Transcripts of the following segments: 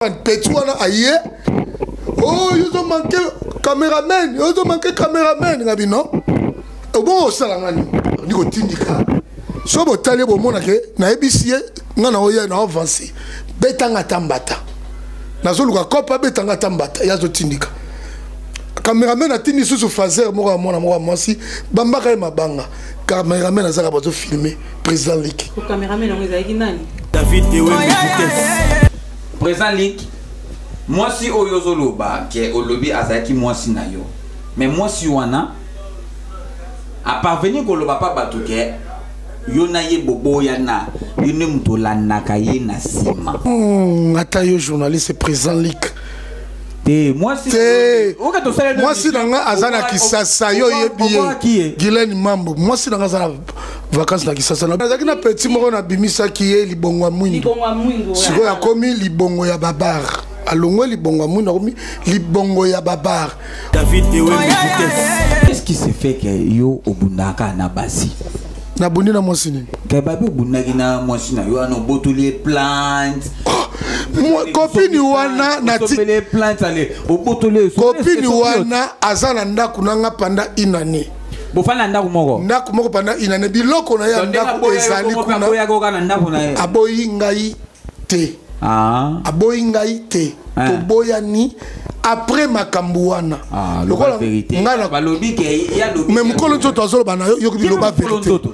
Comprendre petit wana aye. Oh, yo zo manquer cameraman, yo zo manquer cameraman ngabi non. Obongo osala nga nini? Ndi kotindika. So botali bomona ke nayebisi ye nga na oya na avance. Beta nga ata mbata. Nazoluka kopa beta nga ata mbata, ye azotindika. Cameraman atindi susu phaser moko ya mwana moko ya mwasi, bambaka ye mabanga. Cameraman azaka bazo filmer président Liki. Cameraman yango ezalaki nani? David Ewembe vitesse. Président Liki, mwasi oyo ozoloba ke olobi azalaki mwasi na yo. Mais mwasi wana a parvenir koloba pa bato ke yo na ye boboyana, yo nde moto olandaka ye na nsima. Ata yo journaliste président Liki. Te mwasi te oka tosala mwasi na nga aza na Kisasa, yo oyebi ye Guylaine Mambo, mwasi na nga aza na vacances na Kisasa. Nazalaki na petit moko nabimisaki ye libongo ya mwindu, sikoyo akomi libongo ya babar, alongwe libongo ya mwindu akomi libongo ya babar. David Ewembe vitesse. Qu'est-ce qui se fait que yo obundaka na basi? Nabundi na mwasi nini? Ke babi obundaki na mwasi na yo wana obotoli ye plante. Copine wana na ti Obotoli ye plante, ale, obotoli ye copine wana aza na ndako na nga pendant une année. Bofanda na ndako moko? Ndako moko pendant une année. Biloko na ye ya Donc, ndenge ndako aboya yo ezali moko mpe kuna. aboyaka oka na ndako na ye. Aboyi ngai te. Aboyi ngai te. Toboyani après makambo wana. Ah, loba Lokola vérité. ngai na Balobi ke ya lobi Mais ke mokolo nzoto azoloba na yo, yoki biloba Mokolo vérité. nzoto.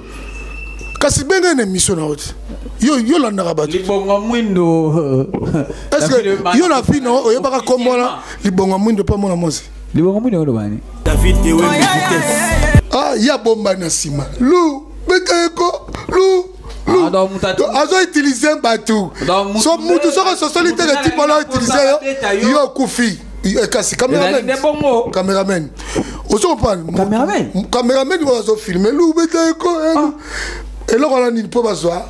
Kasi benga na émission na yo te. Yo, yo landaka bato. Libongo mwindo. Est-ce que yo na fille na yo oyebaka kombo wana libongo mwindo pa mona mwasi? Libongo mwindo oloba ni? David Ewembe vitesse. Ah, ya bomba na nsima. Lu, beta eko, lu. Ah, donc, mutu ati- Donc, azo utiliser bato. Donc, mutu So, mutu soko sosoli te mutu ke tipo ala na utiliser yo, abeta yo. yo okufi. Eh, kasi cameraman. Ezali nde bongo. Cameraman. Ozo comprendre? Cameraman? Cameraman oyo azo filmer. Lu, beta eko, eh, lu. Eloko wana nini mpo bazwa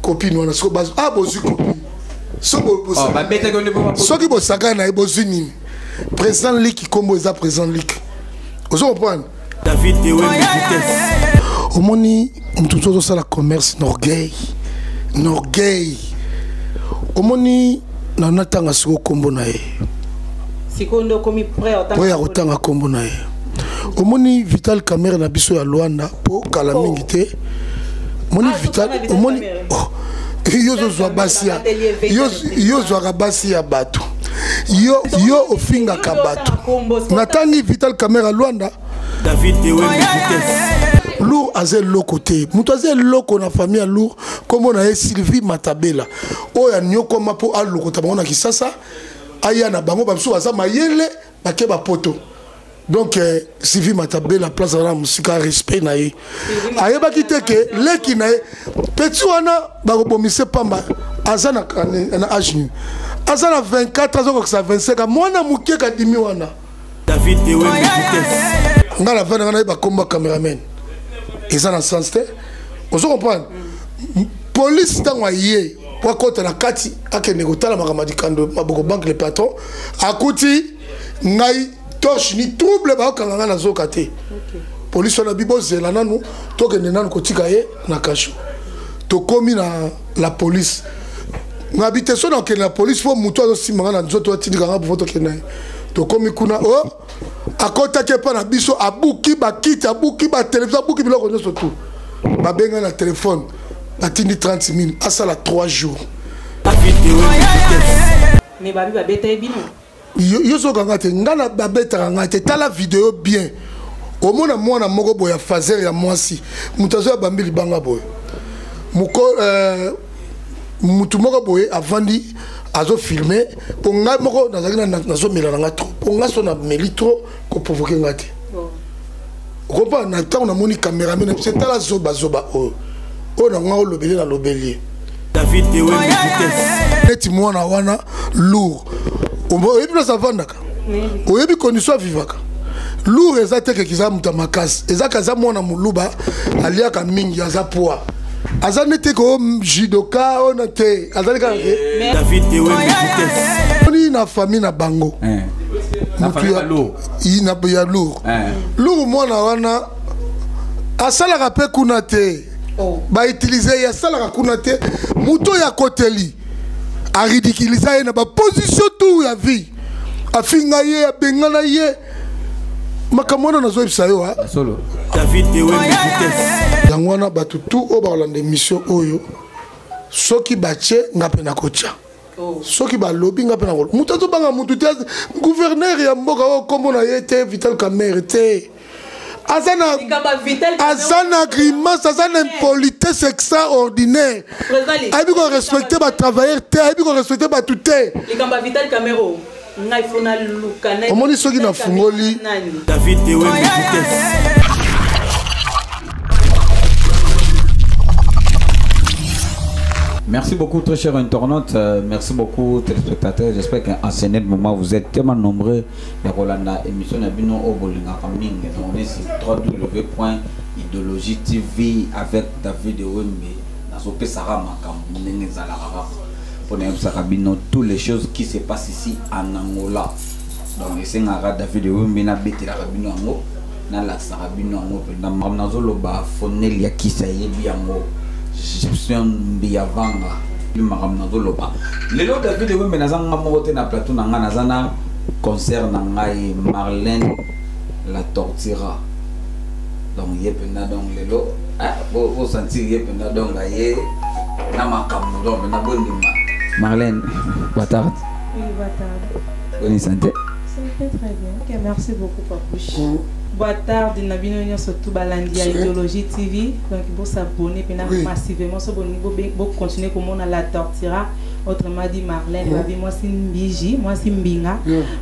copine wana? Soko bazwa, ah, bozwi copine. So bo, bo, Oh, babetaki yo nde mpo ba- soki bosakana na ye, bozwi nini? Président Liki, kombo eza président Liki. Ozo comprendre? David Ewembe vitesse. Omoni mutu mosusu azosala commerce na orgueil, na orgueil. Omoni na natanga sikoyo kombo na ye. Sikoyo nde okomi prêt otanga Oyo ya kotanga kombo na ye. Omoni Vital Kamerhe na biso ya Luanda po kala mingi te. Omoni Ah, Vital, tokanga Vital omoni, Kamerhe. oh, yo ozozwa basi ya, yo, yo ozwaka basi ya bato. Yo, yo ofingaka bato. Natangi Vital Kamerhe ya Luanda. David Ewembe vitesse. Lourd aza eloko te. Moto aza eloko na famille ya Lourd, kombo na ye Sylvie Matabela. Oyo anyokoma po alokota bango na Kisasa, aya na bango ba biso baza mayele bake ba poto. Donc Sylvie Matabela place na musika respect na ye. Ayebaki te ke leki na ye petit wana bakobomise pamba aza na, na, na âge nini? Aza na 24, azokokisa 25, mwana moke kadimi wana. David Ewembe vitesse. Nga na vanda nga nayeba komba cameraman. Eza na sens te. Ozo comprendre? Police ntango aye po akota na kati akende kotala makambo ya dikando maboko banque le patron akuti ngai torche ni trouble bakokanga ngai nazoka te. Police wana bibozela nanu tokende nanu kotika ye na kasho. Tokomi na la police. Ngabi te so na okende na police po moto azosimba ngai na nzoto atindika ngai po tokende na ye. Tokomi kuna o akotaki epa na biso abuki bakiti abuki ba télévision abuki biloko nyonso tout. Babenga na téléphone batindi 30 000 asala 3 jours. Mais babi babeta ye bino. Yo, yo soka nga te, nga na babetaka nga te. Tala vidéo bien. Omona mwana moko boye ya fazer ya mwasi. Moto azoya bambi libanga boye. Moko mutu moko boye avandi azo filmer po nga moko nazalaki na, nazomela na nga trop. Po nga so na meli trop ko provoquer nga te. Okopa na ntango namoni cameraman na biso tala zoba zoba oyo. Oyo na nga olobeli na lobeli ye. David Ewembe vitesse. Neti mwana wana lourd. Oyebi place avandaka? Oyebi condition avivaka? Lourd eza te ke kiza moto ya makasi. Eza kaza mwana moluba aliaka mingi aza poids. Aza nete ko judoka ona te. Azali kaka ke David Ewembe vitesse. Oni na famille na bango. Na Mutu famille ya ba lourd. I na ya lourd. Lourd mwana wana asalaka pe kuna te. Ba utiliser ya asalaka kuna te. Muto ya koteli. Aridiculisa ye na baposition tout ya vie, afinga ye, abengana ye. Makambo wana nazoyebisa yo. Solo. David Ewembe vitesse. Yango wana bato tu oyo bakolanda émission oyo, soki batie nga mpe nakotya, soki balobi nga mpe nakoloba. Moto azobanga motu te. Gouverneur ya mboka oyo, nkombo na ye te, Vital Kamerhe te, aza na aza na grimace, aza na impolitesse extraordinaire. Ayebi korespecte batravailleur te, ayebi korespecte bato te. Likambo ya Vital Kamerhe, ngai fo naluka. Omoni, soki nafungoli David Ewembe vitesse. Merci beaucoup, très chers internautes. Merci beaucoup, téléspectateurs. J'espère qu'en ce moment, vous êtes tellement nombreux. Ya kolanda émission na bino oyo bolingaka mingi. Donc, on est sur www.idéologie TV avec David Wembe. Nazopesaka makambo ndenge ezalaka kaka mpo nayebisaka bino toutes les choses qui se passent ici en Angola. Donc esengaka David Wembe nabetelaka bino yango, nalakisaka bino yango mpenza. Makambo nazoloba, Fonel ya kisi ayebi yango, Gestion Mbiyavanga, makambo nazoloba lelo. David Wembe, naza nga moko te na plateau na ngai, naza na concert na ngai, Marlène la Tortira. Donc ye mpenza, donc lelo bosentir ye mpenza, donc aye na makambo. Donc mpenza bondima Marlène. Boa tarde. Oui, boa tarde. Boni santé? Santé très bien. Ok, merci beaucoup, Papouche. Boa tarde na bino nyonso tu balandi ya Idéologie TV. Donc bosabonner mpenza massivement so bolingi bocontinue komona la Tortira, autrement dit Marlène. Babi mwasi mbiji, mwasi mbinga,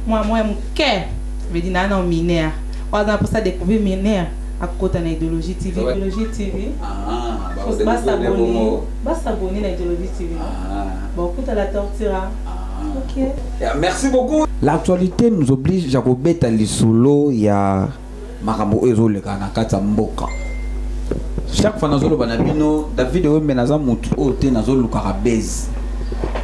mwa mwa ya moke, veut dire naa na mineur oyo aza na mposa découvrir mineur, akota na Idéologie TV. Idéologie TV, basabonner, basabonner na Idéologie TV, bakuta la Tortira. Ok. Yeah, merci beaucoup. L'actualité nous oblige ya kobeta lisolo ya makambo oyo ezoleka na kati ya mboka. Chaque fois nazoloba na bino, David Wembe naza motu oyo te nazolukaka base.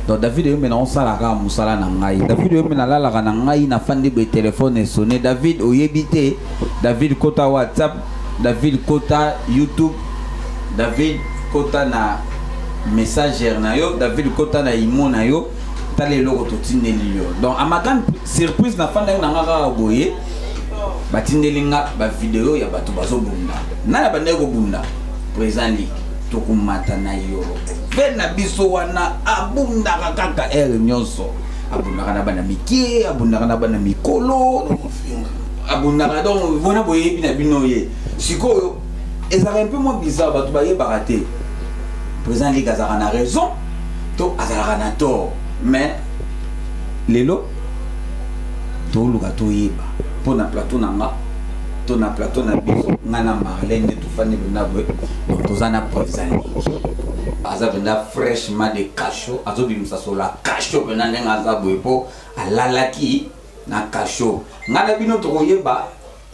Donc David Wembe naosalaka mosala na ngai. David Wembe nalalaka na ngai, nafandi boye, telefone esone: "David, oyebi te, David kota WhatsApp, David kota YouTube, David kota na Messenger na yo, David kota na imo na yo, tala eloko totindeli yo." Donc à ma grande surprise, nafandaki na nga kaka boye, batindeli nga bavideo ya bato bazobunda. Nani abandaki kobunda? Président Ligue, tokomata na yo ve na biso wana, abundaka kaka heure nyonso, abundaka na bana mike, abundaka na bana mikolo, abundaka. Donc wana boyebi na bino ye. Sikoyo ezalaka un peu moins bizarre, bato bayebaka te président Ligue azalaka na raison to azalaka na tort. Mais lelo toluka toyeba mpo na plateau na nga to na plateau na biso, nga na Marlène nde tofandi mpenza boye. Donc toza na président Ligue, aza mpenza fraîchement de cachot, azobimisa solo ya cachot mpenza ndenge aza boye mpo alalaki na cachot. Ngai na bino tokoyeba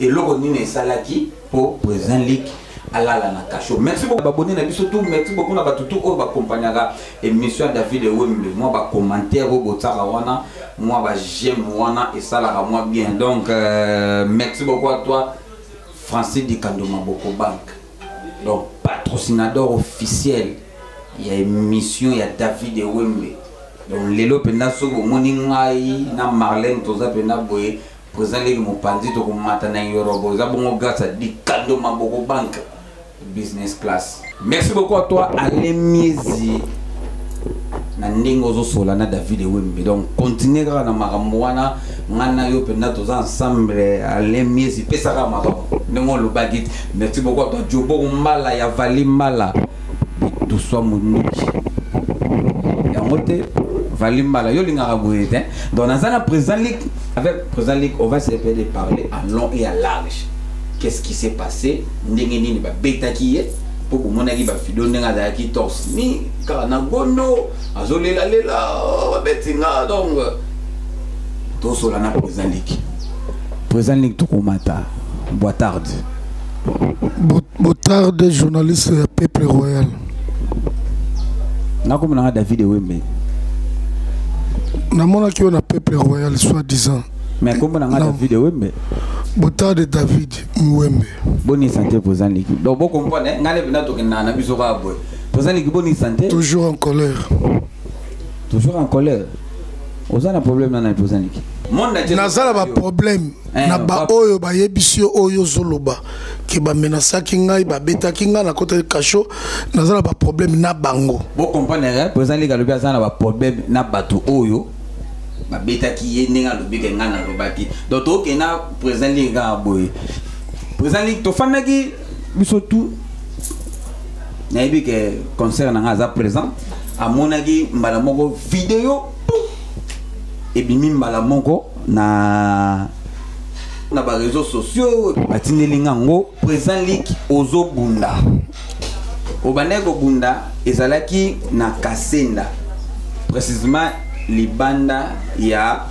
eloko nini esalaki mpo président Ligue alala na cachot. Merci beaucoup babone na biso tout, merci beaucoup na bato tout oyo bakompagnaka émission ya David Ewembe. Mwa bacommentaire oyo botiaka wana, mwa baj'aime wana, esalaka mwa bien. Donc merci beaucoup à toi, Francis Dikando Maboko Bank, donc patrocinateur officiel ya émission ya David Ewembe. Donc lelo mpenza soki bomoni ngai na Marlène toza mpenza boye, président Leki mopanzi, tokomata na Yorobo, eza bongo grâce à Dikando Maboko Bank business class. Merci beaucoup à toi, Alain Miezi, na ndenge ozosola na David Ewembe. Donc continue kaka na makambo wana, ngai na yo mpenza toza ensemble. Alain Miezi, pesaka makambo ndenge olobaki te. Merci beaucoup à toi, Joboko Mbala ya Vali Mbala, bituswa monduki yango te, Vali Mbala, yo olingaka boye te. Donc naza na président Ligue. Avec président Ligue, on va se faire de parler en long et à large qu'est-ce qui s'est passé, ndenge nini babetaki ye, mpo bomonaki bavideo ndenge azalaki torse ni kaka na gondo, azolelalela: "Oh, babeti nga." Donc tosola na président Ligue. Président Ligue, tokomata. Boa tarde. Boa tarde, journaliste ya Peuple Royal. Nakomi nanga David Ewembe. Namonaki yo na Peuple Royal, soi disant. Mais kombo nanga David Ewembe. Boa tarde, David Mwembe. Boni santé, président Ligue? Donc bocomprendre ngai nde mpenza tokendaka na biso kaka boye. Président Ligue, boni santé? Toujours en colère. Toujours en colère. Oza na problème na nani président Liki? Monde entier. Naza na baproblème Eh, na baoyo bayebisi yo oyo ozoloba ke bamenasaki ngai, babetaki ngai, nakotaki kasho. Naza na baproblème na bango. Bo comprendre hein, président Liki alobi aza na baproblème na bato oyo babetaki ye ndenge alobi ke ngai nalobaki. Donc tokende na président Liki kaka boye. Président Liki, tofandaki biso tout, nayebi ke concert na ngai aza présent, amonaki mbala moko video ebimi mbala moko na baréseaux sociaux, batindeli nga yango. Président Liki, ozobunda, obandaki kobunda, ezalaki na Kasenda, précisément libanda ya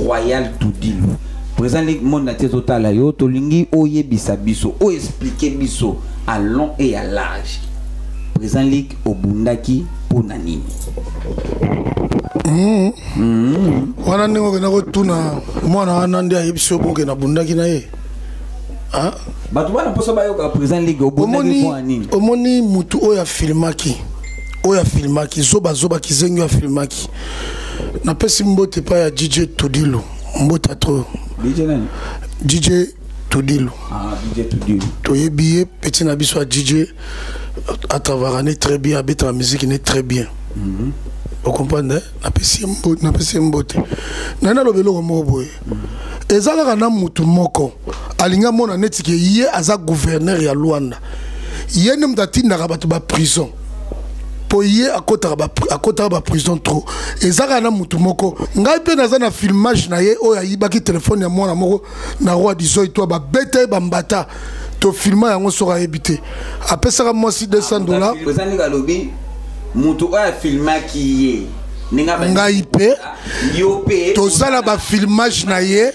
Royal Tudilu. Président Liki, monde entier ezotala yo, tolingi oyebisa biso, oexpliquer biso à long et à large. Président Liki, obundaki mpo na nini? Wana ndenge okenda kotuna mwana wana nde ayebisi yo boke nabundaki na ye. Ah? Bato bana mposa bayoka, président Liki, obundaki Omoni mpo na nini? Omoni mutu oyo afilmaki, oyo afilmaki zobazoba, kizengi oyo afilmaki, napesi mbote epai ya DJ Tudilu, mbote atro. DJ nani? DJ Tudilu. Ah, DJ Tudilu. Toyebi ye, petit na biso ya DJ, atravaka ne très bien, abetaka musique ne très bien. Ocomprendre? Napesi ye mbote. Nai naloba eloko moko boye: eza kaka na mutu moko alingi amona neti ke ye aza gouverneur ya Lwanda, ye nde moto atindaka bato baprison, mpo ye akotaka baprison trop. Eza kaka na mutu moko. Ngai mpe naza na filmage na ye oyo ayibaki telefone ya mwana moko na Roi Dizoi to babeta ye bambata. Tofilma yango. Soki ayebi te, apesaka mwasi 200 $. Président Liki alobi moto oyo afilmaki ye ndenge abandi Ngai mpe yo mpe tozala bafilmage na ye.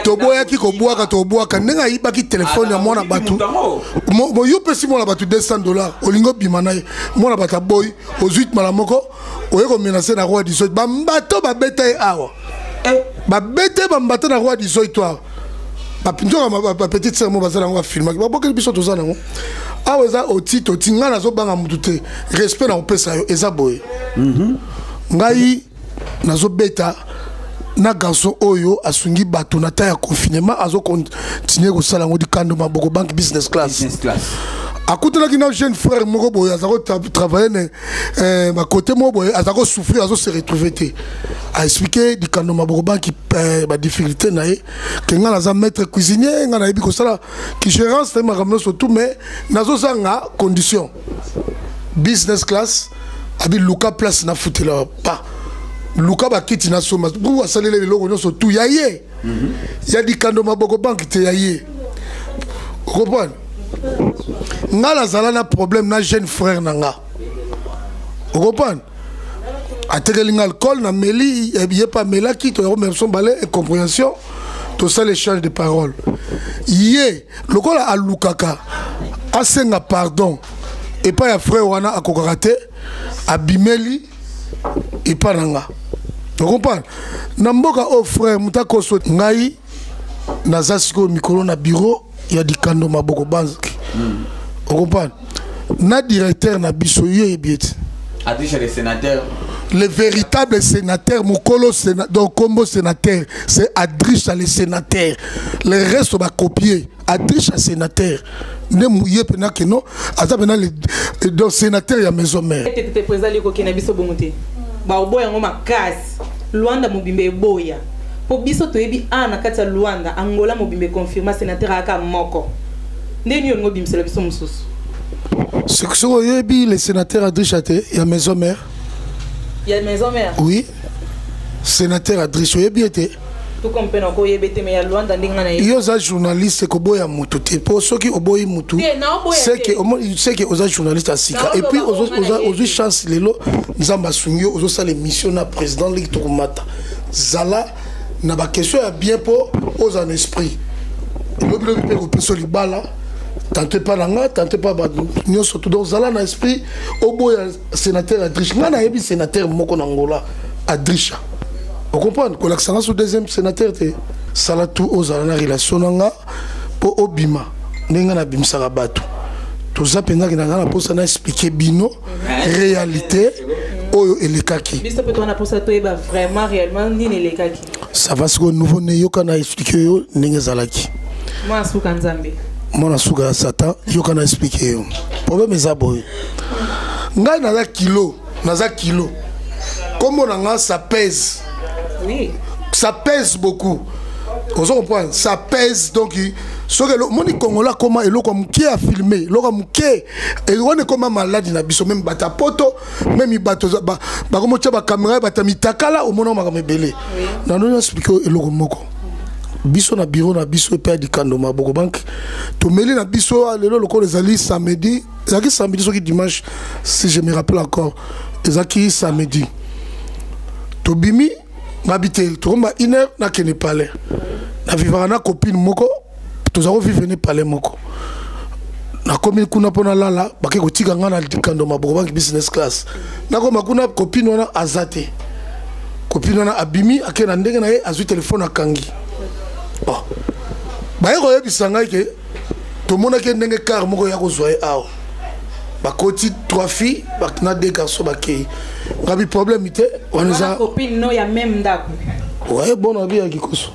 Toboyaki kobwaka, tobwaka ndenge ayibaki telefone ya mwana bato. Yo opesi mwana bato 200 $, olingi obima na ye, mwana bato aboyi, ozwi mbala moko oye komenacer na Roi Dizoi. Bambato babeta ye awa, babeta ye bambata na Roi Dizoi to awa. Nzoka bapetite sœur mo baza nango, bafilmaki, babokeli biso, toza nango awa. Eza oti toti. Ngai nazobanga mutu te, respect na kopesa yo eza boye. Ngai nazobeta na garçon oyo asungi bato na ta ya confinement, azokontinue kosala yango, Dikando Maboko Banque Business Class. Business Class. Akutanaki na jeune frère moko boye aza kotravaille na bakote moko boye, aza kosouffrir, azose retrouve te. Aexpliquer Dikando Maboko Banki badifficulté na ye, ke ngai naza maître cuisinier, ngai nayebi kosala kigérance, nayebi makambo nyonso tout, mais nazozanga condition. Business Class abi luka place nafutela pa, luka bakiti nasomba bu asaleli eloko nyonso tu ya ye, ya Dikando Maboko Banke te, ya ye. Ocomprendre? Nga nazala na problème na jeune frère na nga, ocomprendre? Atekeli nga alcool, nameli, ye mpe amelaki, toyako biso mbale incompréhension, tosala échange de parole. Ye lokola alukaka asenga pardon epai ya frère wana, akokaka te, abimeli epai na nga. Ocomprendre? Na mboka oyo, frère, moto akoso ngai naza sikoyo mikolo na bureau ya Dikando Maboko Banque, ocomprendre, na directeur na biso, yo yebi ete Adisha le sénateur. Le véritable sénateur mokolo séna, donc combo sénateur, c'est Adrisha le sénateur. Le reste bacopier. Adrisha sénateur nde ye mpena keno aza mpena donc sénateur ya maison mère. Te, président Liki, okende biso bongo te. Baoboya yango makasi. Lwanda mobimba eboya, mpo biso toyebi a na kati ya Lwanda, Angola mobimba econfirma sénateur ayaka moko. Nde nini olingi obimisela biso mosusu? Soki oyebi le sénateur Adrisha te ya maison mère. Ya maison mère? Oui, sénateur Adrisha, oyebi ye te? Tuko mpe na koyeba te, mais ya Lwanda ndenge nga na ye. Yo oza journaliste, koboya motu te, mpo soki oboyi motu, Te, naoboya te. Seke oza journaliste ya sika. Et puis Naoloba bongo na ye ozwi te. chance lelo, Nzambe asungi yo, ozosala émission na président Liki. Tokomata, zala na baquestion ya bien mpo ozala na esprit. Elobilobi mpe kopesa libala tante epa na nga, tante epa bato nyonso tu. Donc zala na esprit, oboya sénateur Adrisha. Ngai nayebi sénateur moko na Ngola, Adrisha. Ocomprendre? Kolakisa nga so deuxième sénateur te. Sala tu ozala na relation na nga mpo obima ndenge ngai nabimisaka bato. Toza mpenzaki na nga na mposa na expliquer bino réalité. Oyo elekaki. Biso mpe towana mposa toyeba vraiment réellement nini elekaki. Ça va, sikoyo nouveau ne, yoka na expliquer yo ndenge ezalaki. Mwana suka Nzambe. Mwana suka ya Satan, yoka na expliquer yo. Problème eza boye: ngai naza kilo, naza kilo, kombo na nga ça pèse. Ça pèse beaucoup, ozo comprendre? Ça pèse. Donc soki omoni Congolais akoma eloko ya moke afilmer, eloko ya moke wana ekoma maladi na biso. Même bato ya poto, même bato bakoma otya bacaméra, bato ya mitakala, omona makambo ebele. Nanoni expliquer eloko moko. Biso na bureau na biso epai ya Dikando Maboko Banque, tomeli na biso. Lelo lokola ezali samedi, ezalaki samedi soki dimanche, si je me rappelle encore, ezalaki samedi. Tobimi, ngabi te, tokoma 1 heure, nakende palais. Navivaka na copine moko, toza kovivre ne palais moko. Nakomi kuna mpo nalala, bake kotika ngai na Dikando Maboko Banque, business class. Nakoma kuna, copine wana aza te. Copine wana abimi, ake na ndenge na ye, azwi telefone, akangi. Bon, baye koyebisa ngai ke tomonaki ndenge car moko ya kozwa ye awa, bakoti trois filles na deux garçons, bakei. Ngabi problème te, wana eza copine no ya même ndako? Ouais, bon, nabi ya kikoso.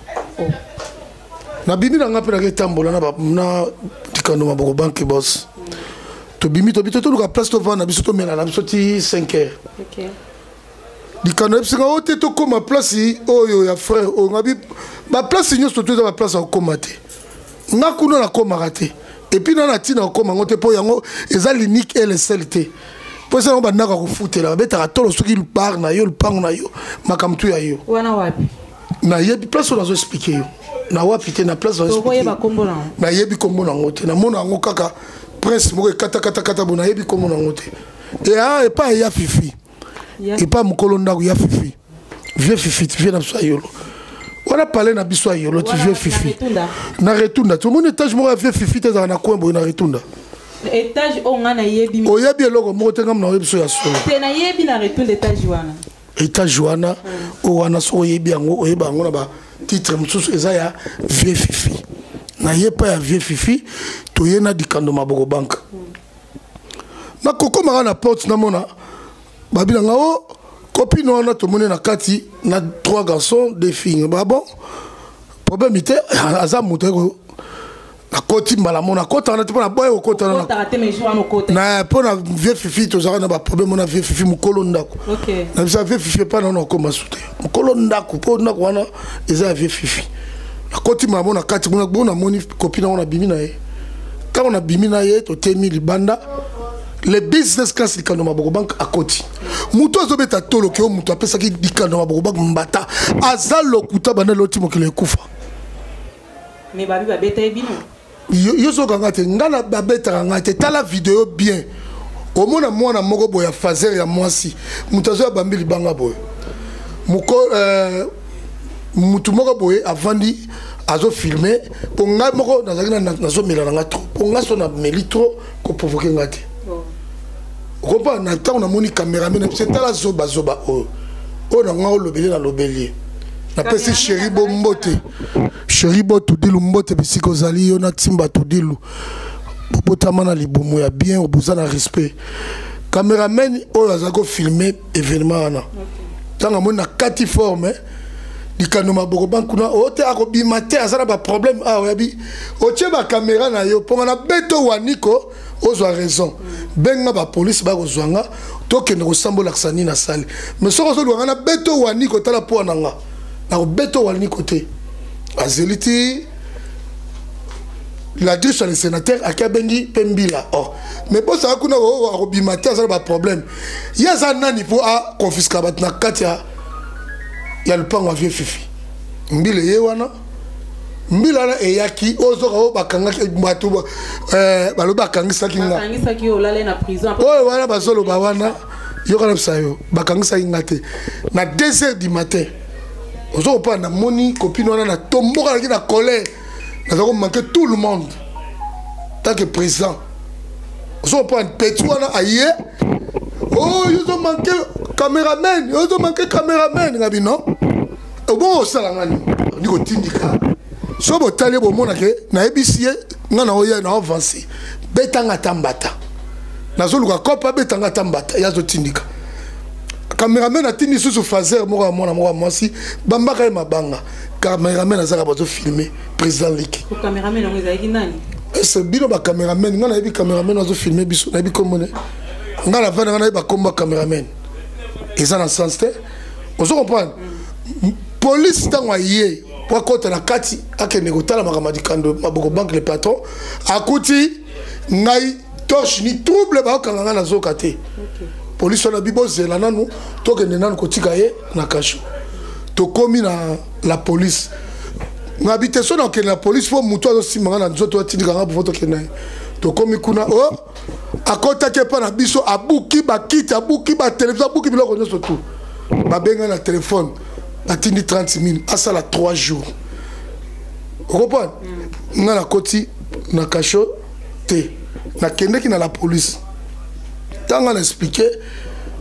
Nabimi na nga mpe nake etambola na Dikando Maboko Banque boss. Tobimi, tobi toluka place tovanda na biso, tomela na biso ti 5 heures. Dikando yebisinga oyo te, tokóma place oyo ya frère oyo. Ngabi baplace nyonso to eza baplace ya kokóma te. Nga kuna nakómaka te, et puis na ntina kokóma yango te, mpo yango eza l'unique et le seul te, mpo eza yango bandako ya kofutela, babetaka tolo soki bar na yo, lupango na yo, makambo tu ya yo. Wana wapi? Nayebi place oyo nazo expliquer yo na wapi te, na place. Tokoyeba kombo nango? Nayebi kombo nango te. Namona yango kaka prince moko ekatakatakata bo, nayebi kombo nango te. Eya epai ya Fifi, epai mokolo ndako ya Fifi, vieux Fifi, vieux na biso ya Yolo wana, palais na biso ya Yolo ti vieux Fifi na Retunda. Ti omoni étage moko ya vieux Fifi te, ezalaka na coin boye na Retunda. Étage oyo nga nayebi. Oyebi eloko moko te, ngamu na oyebi so ya solo. Te, nayebi na Retunda étage wana. Étage wana oyo wana, soki oyebi yango, oyeba yango na batitre mosusu, eza ya vieux Fifi. Naye pa ya vieux Fifi, toye na Dikando Maboko Banque. Nakokomaka na porte, namona babi na nga o copine wana tomoni na kati na trois garçons, deux filles. Ba bon, problème te, aza moto eko. Nakoti mbala mo, nakotaka na te mpo na boye kokota na mpo na vieux Fifi. Tozalaka na baproblème na vieux Fifi, mokolo ndako. Na bisa vieux Fifi epai na wana, okoma su te mokolo ndako, mpo ndako wana eza ya vieux Fifi. Nakoti mbala mo na kati kuna bo, namoni copine yango, nabimi na ye. Ntango nabimi na ye, totemi libanda, le business class, Likando Maboko Banque akoti. Moto azobeta tolo ke oyo moto apesaki Dikando Maboko Banque mbata aza lokuta, banda loti mokili ekufa. Mais babi babeta ye bino. Yo sokanga te, nga na babetaka ngai te. Tala video bien, omona mwana moko boye ya faser ya mwasi, moto azoya bambi libanga boye. Mutu moko boye avandi azofilmer, mpo ngai moko nazalaki nazomela na ngai trop, mpo ngai so nameli trop, koprovoquer ngai te. Okompa na ntango namoni cameraman na biso, tala zobazoba oyo, oyo na ngai olobeli, nalobeli ye, napesi chéri bo mbote, chéri bo tudilu mbote, bisika ozali yo na ntimba tudilu, bobotama na libumu ya bien, oboza na respect. Cameraman oyo azali kofilmer événement wana, ntango amoni na kati forme Likando Maboko bankuna oyo te, akobima te, aza na baproblème awa. Oyabi otie bacaméra na yo mponga na beto waniko, ozwa raison, benga bapolisi bakozwa nga, tokende kosambolakisa nini nasali. Mais soki ozoluka nga na beto waniko, tala mpo na nga nakobeto waniko te. Azeli ti la direction, le sénateur aki abengi mpe mbila. Or mais bosaka kuna akobima te, aza na baproblème. Ye aza nani mpo aconfiska bato na kati ya lupango ya vieux Fifi? Mbila ye wana, mbila wana eyaki oyo zoka oyo bakangaki bato, balobi bakangisaki nga. Oyo wana bazoloba wana, yoka na bisa yo, bakangisaki nga te. Na 2 heures du matin, ozo kopa, namoni copine wana, na tomboka, naki na colère, naza komanquer tout le monde tant que président. Ozo comprendre? Petit wana aye oyo ozomanquer cameraman, oyo ozomanquer cameraman. Nga bino obongo osala nga nini? Ndi kotindika so botali ye, bomonake nayebisi ye nga na oya na avance, betanga ata mbata, nazoluka kope abetanga ata mbata, ye azotindika. Cameraman atindi lisusu faser moko ya mwana moko ya mwasi, bambaka ye mabanga. Cameraman azaka bazofilme président Liki. Cameraman yango ezalaki nani? Ese bino bacameraman, ngai nayebi cameraman azofilme biso, nayebi kombo ne. Ngai navanda, ngai nayebi bakombo ya cameraman, eza na sens te. Ozo comprendre? Police ntango aye po akɔta na kati, akende kotala makambo ya Dikando Maboko Banque, le patron, akuti ngai torche ni trouble, baokanga ngai, nazoka te. Polisi wana bi bozela nanu, tokende nanu kotika ye na kasho. Tokomi na la police, ngabi te so na okende na police mpo motu azosimba ngai na nzoto, atindika ngai po tokende na ye. Tokomi kuna, o akɔtaki epa na biso, abuki bakiti, abuki batelevizio, abuki biloko nyonso tu. Babengai na telefone, batindi 30 000, asala 3 jours. Okomprendre? Ngai nakoti na kasho te, nakendeki na la police. Ntango na expliqué,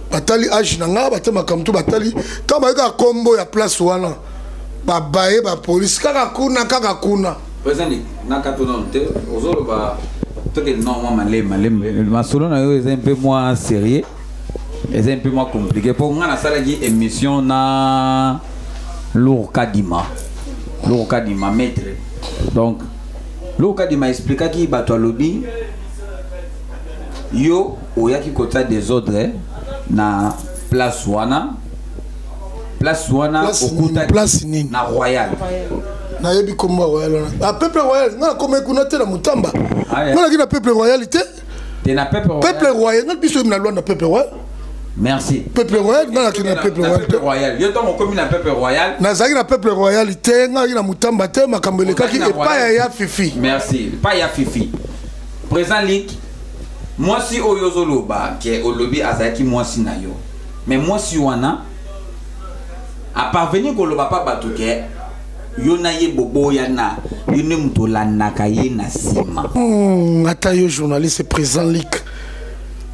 batali age na ngai, bate makambo tu batali. Ntango bayokaka nkombo ya place wana, babaye bapolisi kaka kuna, kaka kuna. Président, nakati nano te, ozoloba tokende nao mwa malemi malemi. Masolo na yo eza mpe mwa sérieux, eza mpe mwa compliqué, mpo nga nasalaki émission na Lour Kadima, Lour Kadima maître. Donc Lour Kadima expliquaki bato, alobi yo oyaki kotia désordre na place wana, place wana. Place nini? Okutaki Place nini? Na Royal. Nayebi kombo ya Royal wana, ah, Peuple Royal. Ngai nakomai kuna te, na Motamba. Ah, yeah. Ngai naki na Peuple Royal te. Te, na Peuple Royal. Peuple Royal, ngai biso oyebi na Lwanda, Peuple Royal. Merci. Peuple Royal, ngai nakende na Peuple Na Royal te. Peuple Royal, yo ntango okomi na Peuple Royal? Nazalaki na Peuple Royal te, ngai na Motamba te. Makambo elekaki Ozalaki na epai ya Royal. ya Fifi. Merci, epai ya Fifi. Président Lik, mwasi oyo ozoloba ke olobi azalaki mwasi na yo, mais mwasi wana aparvenir koloba pa bato ke yo na ye boboyana, yo nde moto olandaka ye na nsima. Ata yo journaliste, président Lik.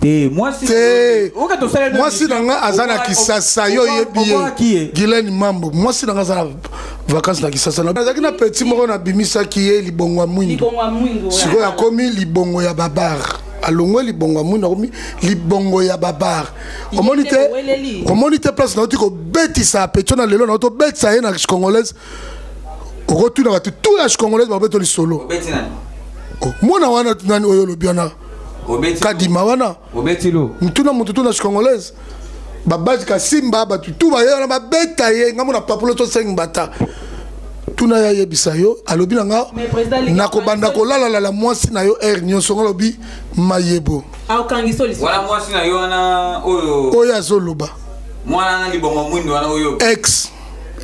Te, mwasi Te. Oka tosala. Mwasi na nga aza na Kisasa, yo oyebi Oyebi ye. ye. Guylaine Mambo, mwasi na nga aza na vacance na Kisasa. Nazalaki na petit moko, nabimisaki ye libongo ya mwindu. Libongo ya mwindu. Sikoyo akomi libongo ya babar, alongwe libongo ya mwindu, akomi libongo ya babar. Omoni te? Oweleli. Omoni te, place nauti kobetisa petio na lelo, nauti kobetisa ye na Congolaise. Okotuna bato tu ya Congolaise, babeto lisolo. Obeti nani? Oh, mwana wana nani oyo olobi wana? Obeti. Kadima wana. Obeti lo. Mutuna motu tu na Congolaise, babasi kasimba, bato tu baye wana babeta ye. Ngambo na papulo to 5 bata tuna ye, ayebisa yo. Alobi na nga Mais président Liki, nakobanda kolalalala mwasi na yo aire nyonso. Nga alobi mayebo. Aokangisa lisusu. Wana mwasi na yo wana oyo? Oyo azoloba. Mwana na libongo mwindu wana oyo? Ex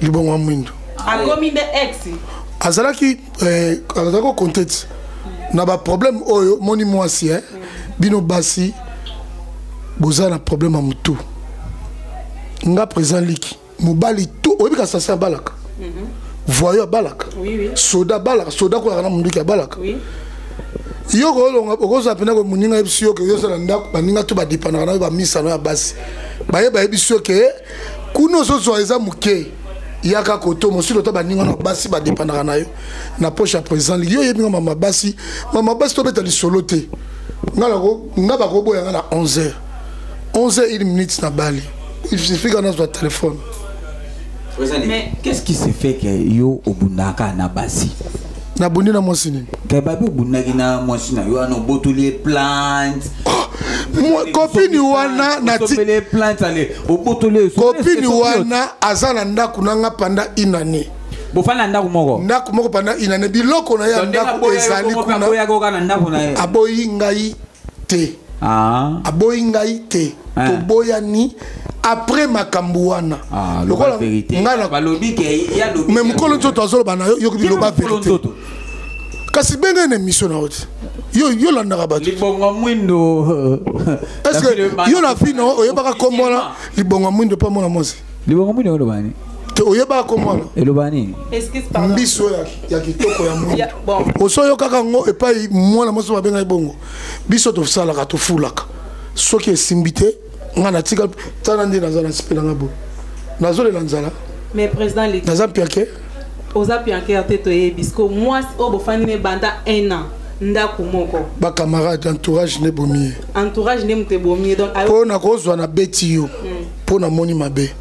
libongo ya mwindu. Akomi nde ex. Azalaki azalaki kokonte ti na baproblème oyo moni mwasi, eh? Bino basi boza na problème ya motu. Nga président Liki, mobali tu oyebi kasasi abalaka, voyo abalaka, soda abalaka, soda kolaka na munduki abalaka. Yo kolonga, okozwa mpena moninga yebisi yo ke yo oza na ndako, baninga to badepanaka na yo, bamisano ya basi baye bayebisi yo ke kuna ozozwa eza moke, yaka koto mosili ota baninga na basi badepanaka na yo na poche ya président Liki. Yo oyebi nga mama basi, mama basi tobeta lisolo te. Nga bakoboya nga na 11 heures, 11 heures 1 minute na bali, il suffit ka nazwa telefone. Président, qu'est-ce qui se fait que yo obundaka na basi? Nabundi na mwasi nini? Ke babi obundaki na mwasi na yo wana, obotoli ye plante. Copine wana nati Osombeli ye plante, ale obotoli ye. Copine wana aza na ndako na nga pendant une année. Bofandi na ndako moko? Ndako moko pendant une année. Biloko na ye ya ndako ezali kuna. Aboyaka oka na ndako na ye? Aboyi ngai te. Ah. Aboyi ngai te. Ah. Toboyani après makambo wana. Ah, loba vérité. Ngai na Balobi ke ya lobi. Mais mokolo nzoto azoloba na yo, yoki biloba Mokolo vérité. nzoto. Kasi benga na émission na yo te, yo yolandaka bato. Libongo mwindo. Est ce que yo na fi na oyebaka kombo wana, libongo ya mwindo mpa mwana mwasi? Libongo mwindo eloba nini? Te, oyebaka kombo wana? Eloba nini? Excuse, pardon. Mbiso ya kitoko ya mwindo. Bon. Osoyokaka yango epai mwana mwasi babengai bongo. Biso tosalaka, tofulaka. Soki esimbi te, ngai natika. Tala nde naza na sipelanga bo, nazolela nzala. Mais président Leki, Naza mpiake. Oza pianker te, toyebi. Siko mwasi oyo bofandi ne banda un an. Ndako moko. Ba camarade, entourage nde bomi ye. Entourage nde moto ebomi ye, donc mpo na kozwa na beti yo mpo namoni mabe.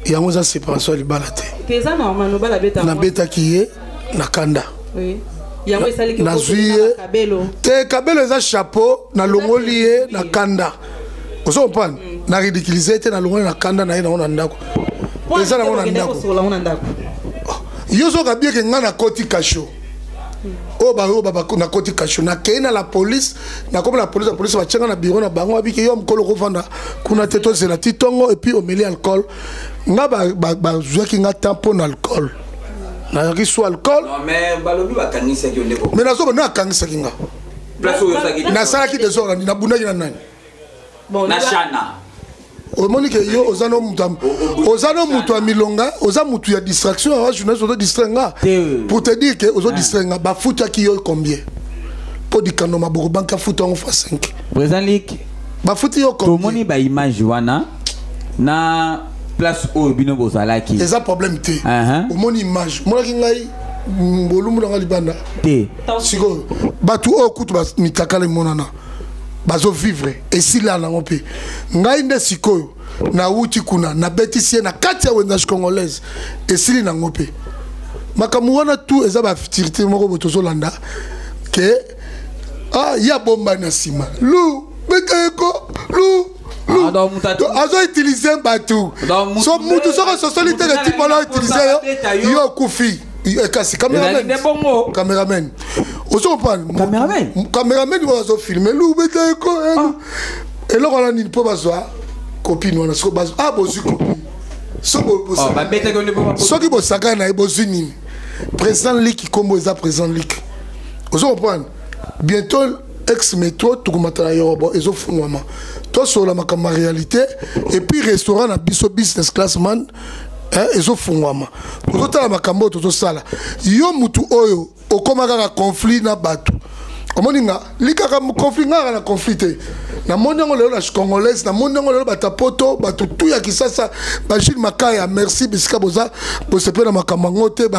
Yango eza séparation ya libala te. Te, eza normal, mobali abeta. Nabetaki ye na kanda. Oui. Yango esaliki nazwi ye kabelo. Te, kabelo eza chapeau. Nalongoli ye na kanda, ozo comprendre? Na ridiculiser te, nalongoli na kanda na ye nango na ndako, eza nango na ndako. Kosokola ngo na ndako. Yo ozoka bien ke ngai nakoti cachot oyo baoyo nakoti cachot, nakei na la police, nakomi na police, la police batianga na bureau na bango, abiki yo mokolo kovanda kuna te, tozela ti ntongo. Et puis omeli alcool, nga bazwaki nga temps mpo na alcool, nazalaki sous alcool. Non, mais balobi bakangisaki yo ndeko. Mais nazoba nde akangisaki nga. Place oyo ozalaki. Nasalaki désordre, nabundaki na nani? Bon, na shana. Omoni ke yo oza no mutu oza no mutu ya milonga, oza mutu ya distraction. Awa journaliste ozo distraire nga. Te. Pour te dire ke ozo distraire nga, bafutaki yo combien mpo Dikando Maboko banque afuta yango fois 5? Président Lik. Bafuti yo combien? Tomoni baimage wana na place oyo bino bozalaki. Eza problème te. Omoni image, omonaki ngai bolumbu na nga libanda. Te. Sikoyo bato oyo kutu mitakala emonana, bazovivre esila nango mpe ngai nde sikoyo nawuti kuna, nabetisi ye na kati ya wenzage congolaise, esili nango mpe makambo wana tu eza bafutilité moko boye. Tozolanda ke ah, ye abombani na nsima, lu beta eko lu. Ah, donc mutu azoutiliser bato. Donc so mutu soki ososoli te ke tipo wana outiliser yo. Abeta yo. Yo okufi. Kasi Ezali nde bongo. Cameraman, ozo comprendre? Cameraman? Cameraman oyo azofilme lu beta eko eloko wana nini mpo bazwa copine wana. Soko ah, bozwi copine so Oh, babetaki yo nde mpo soki bosakani na ye, bozwi nini? Président Liki, nkombo eza président Liki, ozo comprendre? Bientôt ex métro tokomata na Yorobo, ezofungwama, tosolola makambo ya réalité. Et puis restaurant na biso Business Class Man, hein, ezofungwama, tozotala makambo oyo tozosala. Yo mutu oyo okóma kaka conflit na bato, omoni nga likaka conflit, nga kaka na conflit te. Namoni yango lelo na congolaise, namoni yango lelo bato ya poto, bato tu ya Kisasa, bagile Makaya, merci. Bisika boza bosepeli na makambo yango te,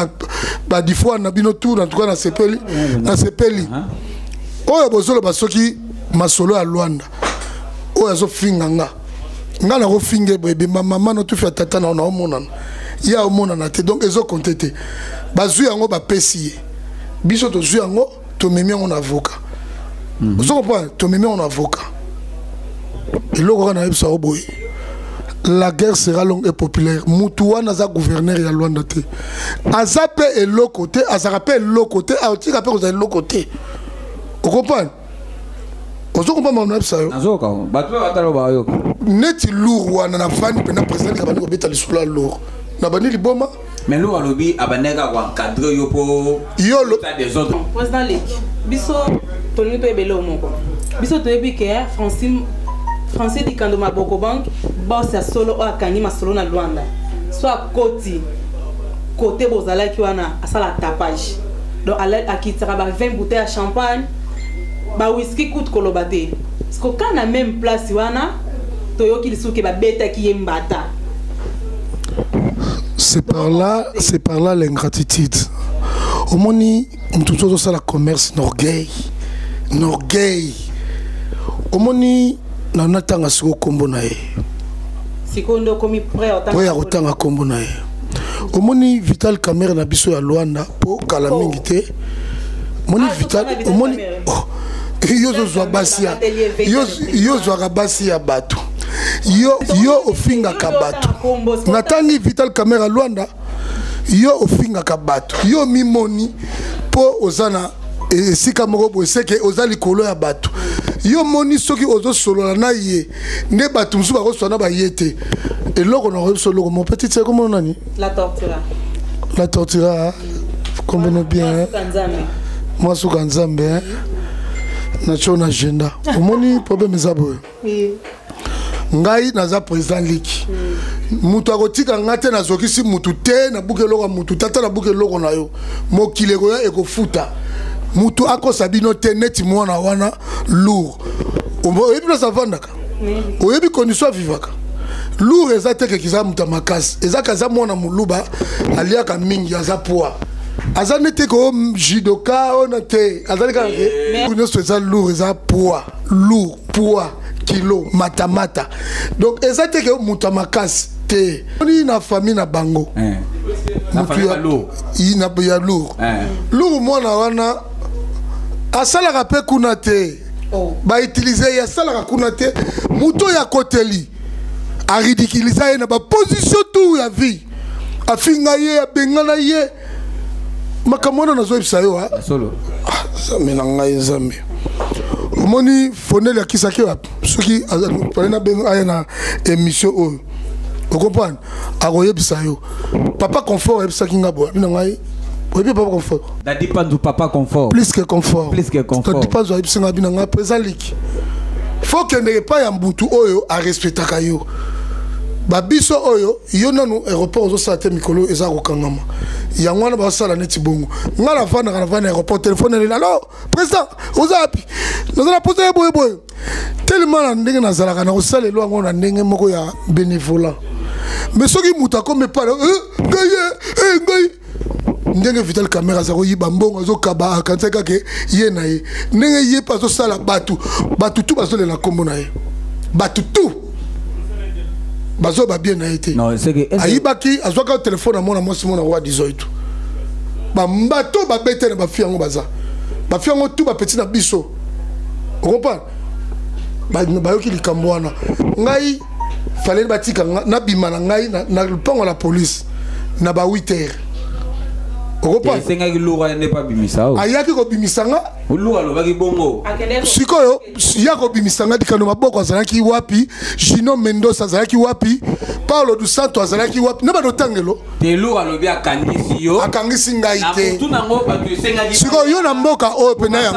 badifoi na bino tu. En tout cas nasepeli, nasepeli oyo bozoloba. Soki masolo ya Lwanda oyo azofinga nga, nga nakofinga ye boye, ebemba mama no tufi ya tata na naomonana ye aomonana te. Donc ezokonte te. Bazwi yango, bapesi ye, biso tozwi yango, tomemi yango na avocat. Ozo comprendre? Tomemi yango na avocat. Eloko kaka nayebisa yo boye: la guerre sera longue et populaire. Mutu wana aza gouverneur ya Lwanda te, aza mpe eloko te, azalaka mpe eloko te, aotika mpe kozala eloko te. Ocomprendre? Ozo comprendre makambo nayebisa yo? Nazoyoka, bato mpe batala bayoka. Neti lourd wana, navandi mpena, président kabandi kobeta lisolo ya lourd, nabandi liboma. Mais lo alobi abandaki kaka koencadre yo mpo Yo ta désordre. Président Leki, biso tolingi toyeba eloko moko. Biso toyebi ke Francine, Francis Dikando Maboko Bank, boss ya solo oyo akangi masolo na Lwanda, so akoti kote bozalaki wana, asala tapage, donc akitisaka ba 20 bouteille ya champagne, ba whisky kutu koloba te. Parce que ka na même place wana, toyoki lisusu ke babetaki ye mbata. C'est par là, c'est par là l'ingratitude. Omoni moto mosusu azosala commerce na orgueil, na orgueil. Omoni na natanga sikoyo nkombo na ye. Sikoyo nde okomi prêt? Po ya kotanga nkombo na ye. Omoni Vital Camere na biso ya Lwanda, mpo kala mingi te omoni Ah, Vital totanga Vital omoni Kamerhe. Oh, yo ozozwa basi ya yo, ozwaka basi ya bato, yo ofingaka bato. Natangi Vital Camera Lwanda. Yo ofingaka bato, yo mimoni mpo oza na esika moko boye, seke oza likolo ya bato. Yo moni soki ozosolola na ye nde bato mosusu bakosolola na baye te. Eloko na koyebi biso, eloko mo petit se komona nani? La Tortura. La Tortura, kombono bien. Suka Nzambe. Mwasuka Nzambe, hein? Natio na agenda. Omoni problème eza boye: ngai naza président Liki, moto akotika nga te. Nazokisi mutu te, nabuki eloko ya mutu te, ata nabuki eloko na yo, mokili ekoya ekofuta. Mutu akosa bino te. Neti mwana wana lourd, oyebi place avandaka, oyebi condition avivaka. Lourd eza te keke eza moto ya makasi, eza kaza mwana moluba, aliaka mingi, aza poids. Aza nete ko judoka oyo na te, azali kaka ke nyonso eza lourd, eza poids lourd, poids kilo matamata. Donc eza te ke moto ya makasi te. Oni na famille na bango motu ya lourd lourd, mwana wana asalaka mpe kuna te, bautilize ye, asalaka kuna te. Moto oyo akoteli aridikulisa ye na baposition tout ya vie, afinga ye, abengana ye. Makambo wana nazoyebisa yo, Nzambe na ngai, Nzambe. Omoni fonele akisaki wapi? Soki pale nabenga aya na émission oyo, ocomprendre, akoyebisa yo. Papa Confort ayebisaki nga boye, abi na ngai, oyebi Papa Confort? Dadi Panzu, Papa Confort. Plus que confort. Plus que confort. Dadi Panzu ayebisi nga, abi na ngai, président liki, fo kendeke epai ya mbutu oyo arespectaka yo. Babiso oyo yo nanu aéroport ozosala te, mikolo eza kokangama, yango wana bazosala neti bongo. Ngai navandaka, navanda aéroport, telefone eleli: "Alo président, oza wapi? Naza na posa ye boye boye." Tellement na ndenge nazalaka na kosala elo yango na ndenge moko ya bénévolat. Mais soki moto akomi epai ngai ye, ngai ndenge Vital Camera aza koyiba mbongo, azokaba, akanisa kaka ye na ye, ndenge ye mpe azosala bato, bato tu bazolela nkombo na ye, bato tu bazoba bien na ye te. Ayibaki, azwaka telefone, amona mwasi mona roi 18, bambato babete na bafi yango, baza bafi yango tu bapeti na biso, ocomprendre? Bayoki likambo wana, ngai faleli batika nabima na ngai na lupango la police na ba 8 heures. Esengaki lourd nde babimisa. Ayaki kobimisa nga. Lourd alobaki bongo. Sikoyo ya kobimisa nga, Dikano Maboko azalaki wapi? Gino Mendoza azalaki wapi? Paulo du Santo azalaki wapi? Na badotangelo. Te, lourd alobi akangisi yo. Akangisi ngai te. Nango bato esengaki. Sikoyo yo na mboka oyo pena ya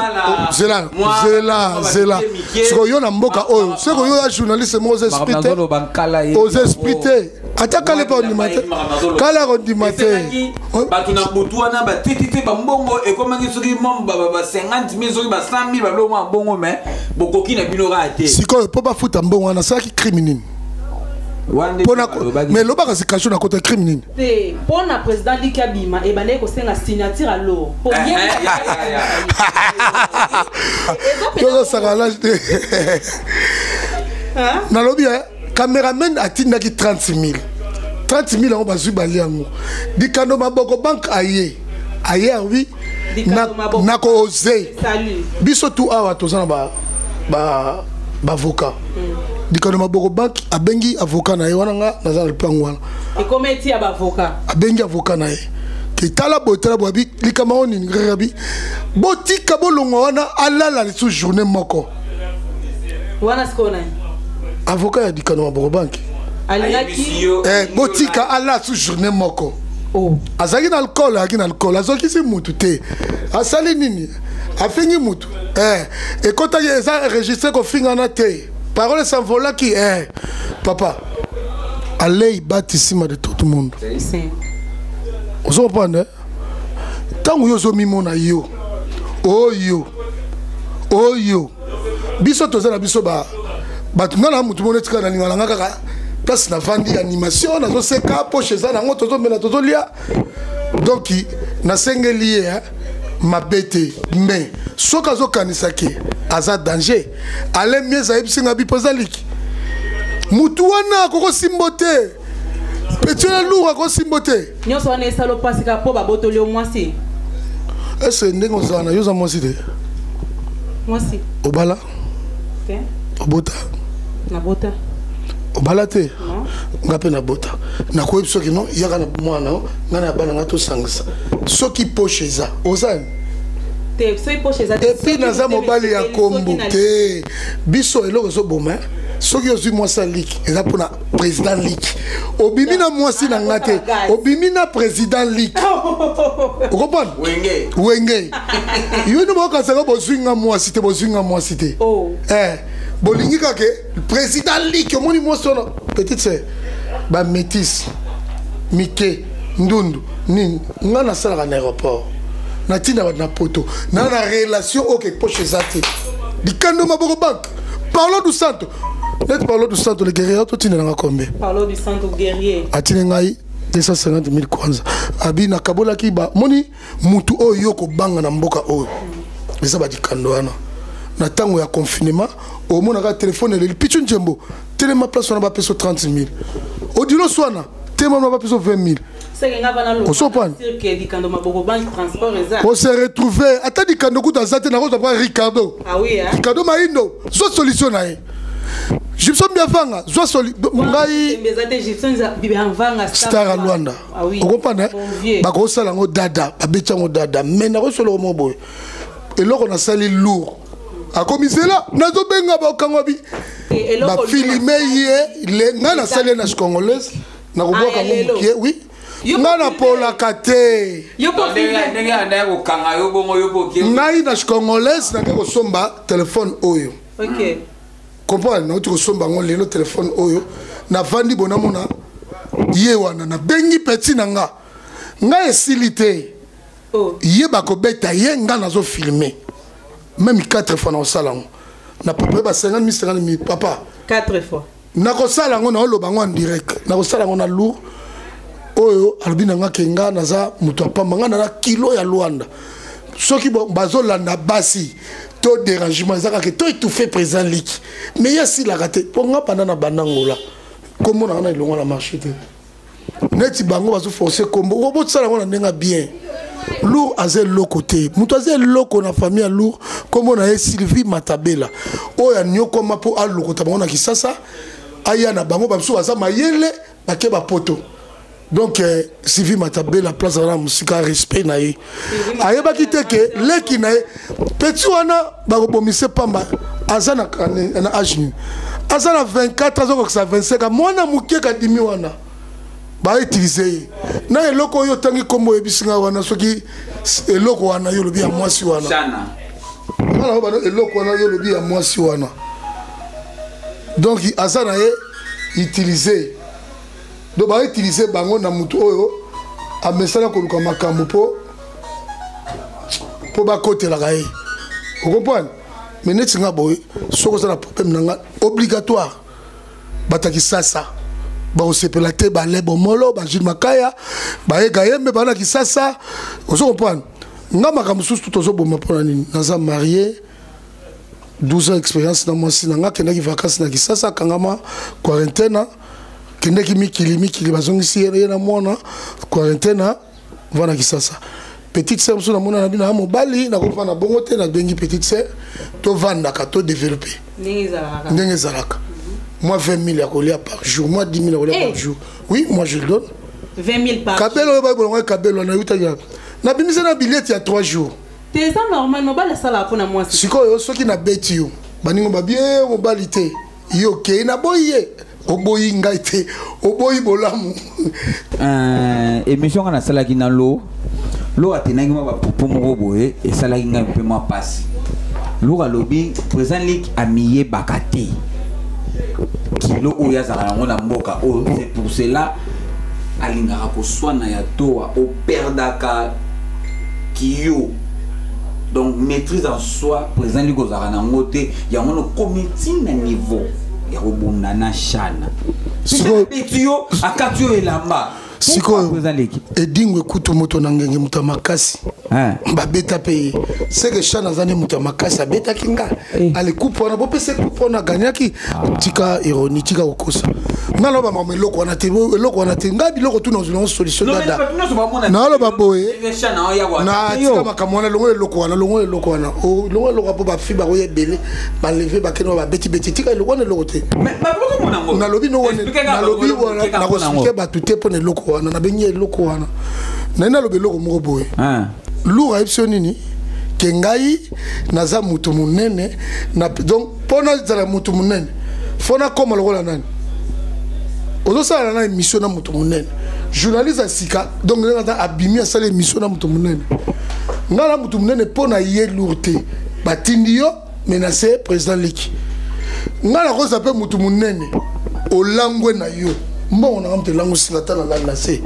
zela, zela, zela. Sikoyo yo na mboka oyo, sikoyo yo ya journaliste moko, oza esprit te, oza esprit te. Ata kala epa ondima te, kala kondima te. Bato na butu wana batiti te, bambongo ekomaki soki ba 50 000, soki ba 100 000, babiloko mwa bongo, mais bokoki na bino kaka te. Sikoyo mpo bafuta mbongo wana, asalaki crime nini? Mais lobaka zikasho na kota crime nini? Te, mpo na président Liki abima, ebandaki kosenga signature alo. Tozosaka lage te. Nalobi cameraman atindaki 30 000, 30 000 yango bazwi, bali yango. Dikando Maboko banke aye, aye awi na kooze biso tu awa toza na baavocat. Dikando Maboko banke abengi avocat na ye wana, nga naza na lupango wana. Ekometi ya baavocat. Abengi avocat na ye ke tala boye, tala boye, abi likambo yango nini? Abi botika bolongwa wana, alala lisusu journée moko. Wana sikoyo nani? Avocat ya Dikano Maboko banke. Alingaki botika alala lisusu journée moko. Oh. Azalaki na alcool, azalaki na alcool, azokisi mutu te, asali nini? Afingi mutu, ekotaki, eza enregistré, kofingana te, parole s'envolaki. Papa alei bati nsima de tout le monde, ozo comprendre? Ntango yo ozomimona yo oyo oyo biso toza na biso bato, nga na mutu moko etikala na linga na nga kaka place navandi, animation, nazoseka, poche eza nango, tozomela, tozolia. Donc nasengeli ye mabe te, mais soki azokanisaki aza danger, ale mieux ayebisi nga bipo eza liki mutu wana akokosimbo te, petit wana lourd akosimbo te. Nyonso wana esala mpasi kaka mpo babotoli yo mwasi. Ese ndenge ozala na yo, oza mwasi te? Mwasi. Obala? Te. Obota? Nabota. Obala te? Nga mpe nabota. Nakoyebi soki no yaka na mwana ngai na bana ngai tosangisa soki poche eza oza. Te, soki poche eza te. Et puis naza mobali ya kombo te. Biso eloko ezoboma, soki ozwi mwasi ya liki, eza mpona président liki. Obimi na mwasi na nga te, obimi na président liki, okomprendre? Wenge. Wenge yo nde bokasaka, bozwi nga mwasi te, bozwi nga mwasi te. Bolingi kaka président liki. Omoni mwasi wana, petite sœur, bamétise mike ndundu nini, nga nasalaka na aéroport, natinda bato na poto, na relation oyo poche eza te. Dikando Maboko banque, Paulo du Santo, neti Paulo du Santo le guerrier, totindelanga combien? Paulo du Santo guerrier. Atindi ngai 250 000 kwanza. Abi nakabolaki ba moni mutu oyo yo kobanga na mboka oyo eza badikando wana na ntango ya confinement, omonaka telefone eleli: "Pichu Njembo, telema place wana, bapesa 30 000." Odilo swana, telema wana, bapesa 20 000. Osopani ose retrouve. Ata dikando kutu aza te, nakozwa mpa Ricardo. Ah oui, hein? Ricardo Maindo, zwa solution na ye. Gibson Biavanga, zwa soli ngai. Star ya Lwanda, okomprendre, bakosala yango dada, babeti yango dada. Mais nakosoloko mo boye, eloko nasali lourd, akomi zela, nazobenga bakangwa bi bafilme ye. Ngai nasali ye na congolaise, nakobwaka yango mokie. Oui, ngai napolaka te. Ngai na congolaise nake kosomba telefone oyo, comprendre, nauti kosomba yango lelo. Telefone oyo navandi bo, namona ye wana, nabengi petit na nga. Ngai esili te. Ye bakobeta ye, ngai nazofilme même 4 fois. Nakosala yango na papa ba 50 000, 50 000, papa. 4 fois. Nakosala yango, naoloba yango en direct, nakosala yango na lourd oyo alobi na nga ke nga naza moto apamba, nga naza kilo ya Lwanda. Soki bazolanda basi to dérangement, eza kaka to étouffe président liki, mais ye asilaka te. Mpo nga banda na banda ngola, kombo na nga na elongo na marché te. Neti bango bazoforce kombo, bosala yango na ndenge bien. Lourd aza eloko te, moto aza eloko na famille ya lourd, kombo na ye Sylvie Matabela, oyo anyokoma mpo alokota bango na Kisasa, aya na bango. Bamosusu baza mayele, bake bapoto. Donc Sylvie Matabela, place wana mosika, respect na ye. Ayebaki te ke leki na ye petit wana bakobomise pamba. Aza na age nini? Aza na 24, azokokisa 25. Mwana moke kadimi wana, bautilize ye na eloko oyo otangi nkombo oyebisi nga wana. Soki eloko wana yo olobi ya mwasi wana, nga na eloko wana yo olobi ya mwasi wana, donc aza na ye utilize. Donc bautilize bango na motu oyo amesana koluka makambo mpo bakotelaka ye, ocomprendre. Mais neti nga boye, soki oza na problème na nga, obligatoire bato ya Kisasa bakosepela te. Bale bomolo, bajules Makaya, bayega yembe, baa na Kisasa, ozo comprendre. Nga makambo mosusu tozoboma mpona nini? Naza marié, 12 ans expérience na mwasi na nga. Akendaki vacances na Kisasa, akangama quarantaine. Kendaki mikili, mikili bazongisi ye na mwana quarantaine. Va na Kisasa, petite sœur mosusu namona na bino ya mobali, nakofanda bongo te. Nabengi petite sœur, tovandaka, todéveloppe ndenge ezalaka. Moi 20 000 ya kolia par jour, moi 10 000 ya kolia par jour. Oui, moi je le donne. 20 000 par Kabelo oyo bayebolongo, kabelo nayutaki nabimisi na billet ya 3 jours. Te, eza normal, mobali asalaka mpona mwasi. Sikoyo soki nabeti yo, baningo babi e mobali te, yo okei, naboyi ye, oboyi ngai te, oboyi bolamu. Émission nga nasalaki na lo atenaki mwa bapopo moko boye, esalaki ngai mpe mwa pasi. Lour alobi président lik amiyebaka te kilo oyo azalaka yango na mboka oyo. C'est pour cela alingaka koswana ya toa operdaka kiyo. Donc maîtrise en soi, président lik ozalaka nango te. Yango nokomi ntina niveau ya kobunda na shana beti yo, akati yo elamba. Sikoyo edingwe kutu moto na ngenge, moto ya makasi, babeta mpe ye. Seke shana aza nde moto ya makasi, abetaki nga. Ale coupe wana, bopesa coupe wana, aganyaki. Tika ironie, tika kokosa. Nga naloba makambo eloko wana te, eloko wana te. Ngai biloko tuna ozwila ngo solution dada. Naloba boye na tika makambo wana, longo eloko wana, longo eloko wana, longo eloko mpo bafi bakoya ebele, baleve, bakende, babetibeti. Tika eloko wana, eloko te. Nalobi nalobi wana, nakoexpliquer bato te mpo na eloko wana. Nabengi eloko wana naye, naloba eloko moko boye. Lourd ayebisi yo nini? Ke ngai naza moto monene na, donc mpo nazala moto monene, fo nakóma lokola nani? Ozosala na émission na moto monene, journaliste ya sika. Donc ndenge aza abimi, asala émission na moto monene, ngai na moto monene mpo na ye lourd te. Batindi yo menace président liki, ngai nakoza mpe moto monene. Olangwe na yo mbongo nanga, moto elango singa ata nalali na se.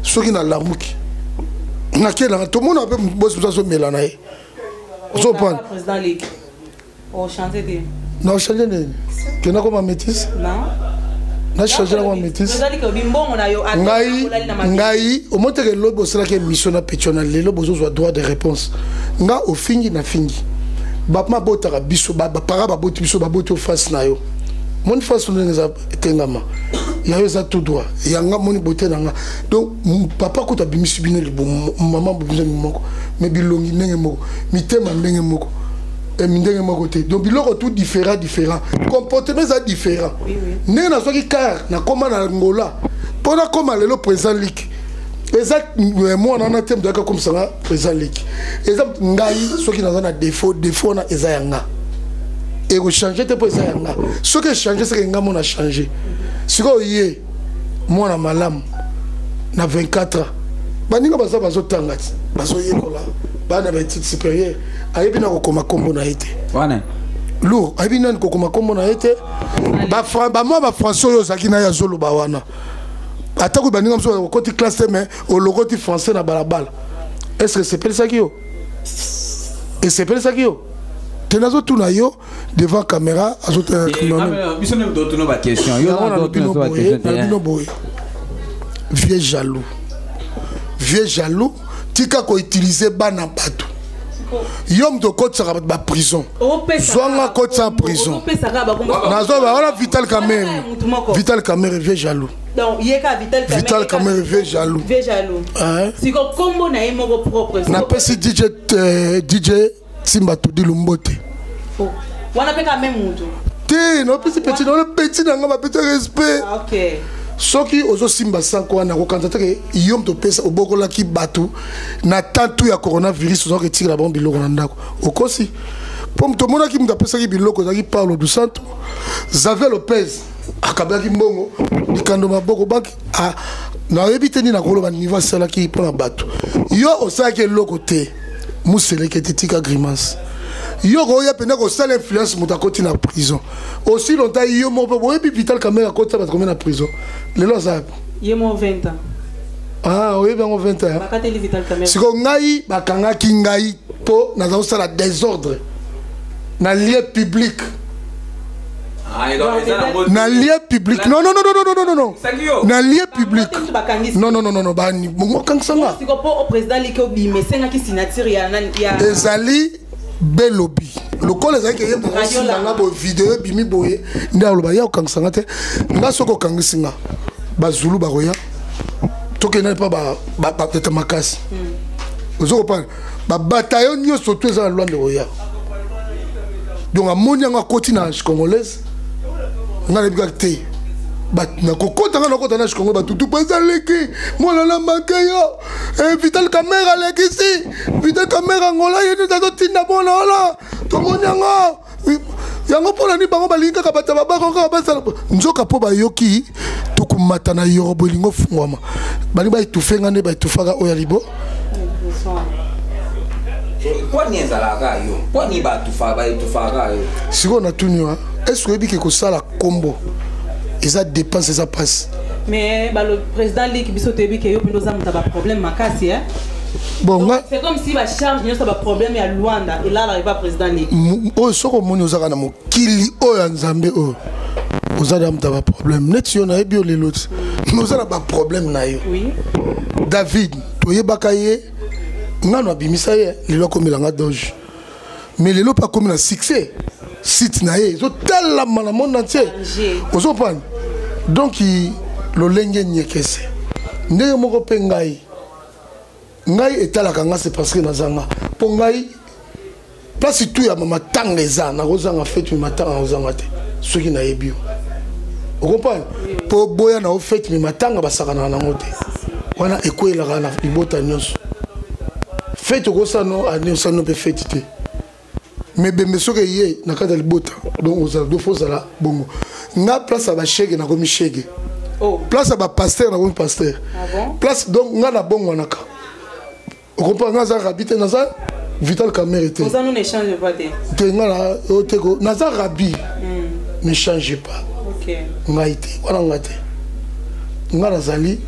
Soki nalamuki, nakelanga, tomona mpe bosi mosu azomela na ye, ozopana. Na ochange nini? Kenda koma métise. Na change na métis. Ngai ngai omoni teke lobi osalaki émission na petio na lelo bozozwa droit de réponse. Nga ofingi na fingi. Bapama botaka biso bapara baboti biso baboti ofase na yo. Moni face ndenge eza etengama. Ya yo eza tout droit. Yanga moni beauté na nga. Donc papa kuta abimisi bino libumu, mama bobimisa moko. Mais bilongi ndenge moko, mitema ndenge moko. Ndenge moko te. Donc biloko tout différent différent. Comportement eza différent. Ndenge nazwaki car nakóma na Angola mpo nakóma lelo président Lik. Eza mwana wana te moto ayaka komisanga président Lik. Eza ngai soki naza na défaut, défaut wana eza ya nga. Ekochange te mpo eza ya nga. Soki echange seke nga mona change. Sikoyo ye mwana malamu na 24 ans baninga baza bazotanga ti bazoyekola bana ba étude supérieure ayebi na kokoma nkombo na ye te. Wana lourd ayebi nani kokoma nkombo na ye te. Bamwa bafrançais oyo ozalaki na ye azoloba wana atako baninga mosusu okoti classe te mais olokoti français na balabala. Est ce que esepelisaki yo? Esepelisaki yo te? Nazotuna yo devant caméra. Biso nde totuna baquestion. Yo bino boye, vieux jaloux, vieux jaloux, tika koutiliser bana bato. Yo moto okotisaka bato baprison, zwanga kotisa prison. Nazoba wana Vital Kamerhe, Vital Kamerhe, vieux jaloux. Donc yeka Vital Kamerhe. Vital Kamerhe, vieux jaloux. Vieux jaloux. Siko kombo na ye moko propre. Napesi DJ DJ Timba Tudi Lumbote. Oh. Wana pe ka même mutu. Te, napesi petit na petit na nga bapeti respect. Ah, OK. Soki ozosimba sanko wana kokanisa teke yo moto opesa obokolaki bato na tantu ya coronavirus, ozalaki etikela bango biloko na ndako, okosi. Mpo moto omonaki moto apesaki biloko ezalaki Paulo du Santo. Xavier Lopez akabelaki mbongo likando maboko banki. Nayebi te nini nakoloba niveau asalaki mpona bato. Yo osalaki eloko te, moseleke te, tika grimace. Yo koya mpenza kosala influence, moto akoti na prison aussi longtemps yo moko mpe boyebi Vital Kamerhe akotisa bato combien na prison lelo aza? Ye mo 20 ans. Ah, oyebi yango 20 ans. Bakateli Vital Kamerhe. Sikoyo ngai bakangaki ngai mpo naza kosala désordre na lieu public. Na lieu public, non non non non non non non, na lieu public, non non non non non, bani okangisa nga. Siko po président Liki obima esengaki signature ya nani ya Ezali belobi lokola ezalaki ye mokosimba nga boye, video ebimi boye nde aloba ya okangisa nga te. Nga soki okangisi nga, bazulu bakoya, tokende mpa bateta makasi. Ozo kopana babataillon nyonso to eza na Lwanda koya. Donc amoni yango akoti na Ange Congolaise. Nga nayebi kaka te nakokota, nga nakota na Ange Congo batutu mpo eza leki mwana na make yo. Vital Kamerhe alekisi Vital Kamerhe Angola ye nde azotinda mwana wana. Tomoni yango yango mpona nini bango balingi kaka bato ya babako kaka basala nzoka mpo bayoki tokomata na yorobo elingi ofungwama, balingi baetufe nga nde baetufaka oyo ya libo. Pwani ezalaka yo, pwani baetufaka yo? Sikoyo natuni wa, est ce oyebi ke kosala kombo eza dépense, eza mpasi? Mais balo président Lik, biso toyebi ke yo mpenza oza moto ya baproblème makasi, eh? Bon, nga c'est comme si bacharge nyonso ya baproblème ya Lwanda elalaka epa président Lik. Oyo soki omoni ozaka na mokili oyo ya Nzambe oyo, oza na moto ya baproblème neti yo. Nayebi yo lelo ti, mais oza na baproblème na yo. David toyebaka ye ngano abimisa ye lelo akomelanga doge, mais lelo mpe akomi na succès, site na ye ezotalama na monde entier. Ozopana donc lolenge nyekese ndenge moko mpe ngai ngai etalaka nga, c'est parce que nazanga mpo ngai place tu ya matanga eza nakozanga fête, mais matanga nakozanga te. Soki nayebi yo, okomprendre mpo boya na yo fête, mais matanga basakanaka nango te. Wana ekweyelaka na libota nyonso. Fête okosala no ane osala no mpe fête te, mais bembe soki eye na kati ya libota, donc ozala do fo ozala bongo. Nga place ya bashege nakomi shege. Oh. Place ya bapaster nakomi paster. Ah bon? Place donc nga nabongwanaka, okomprendre? Nga aza rabi te, naza Vital Kamerhe te. Oza no n'échange pas te. Te, nga na oyo te ko naza rabi, ne change pas. Ngai te wana, nga te, nga nazali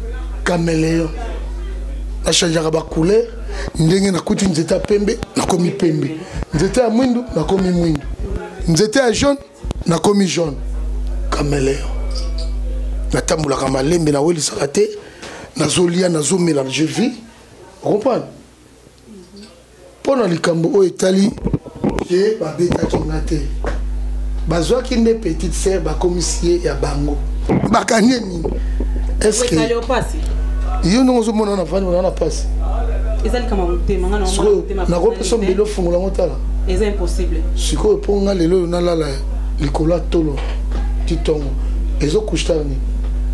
caméléon, nachangeaka bacouleur ndenge nakuti. Nzete ya pembe nakomi pembe, nzete ya mwindu nakomi mwindu, nzete ya jaune nakomi jaune. Caméléon. Natambolaka malembe, nawelisaka te, nazolia, nazomela, je vis, comprendre. Mpo na likambo oyo etali ye, babetaki nga te, bazwaki nde petite sœur, bakomisi ye ya bango, bakangi ye nini? Est-ce yo ndenge ozomona na vandi na pasi? Sikoyo nakopesa mbeli, ofungola yango, tala. Eza impossible. Sikoyo mpo nga lelo oyo nalala likolo ya tolo ti ntongo, ezokushtar nini?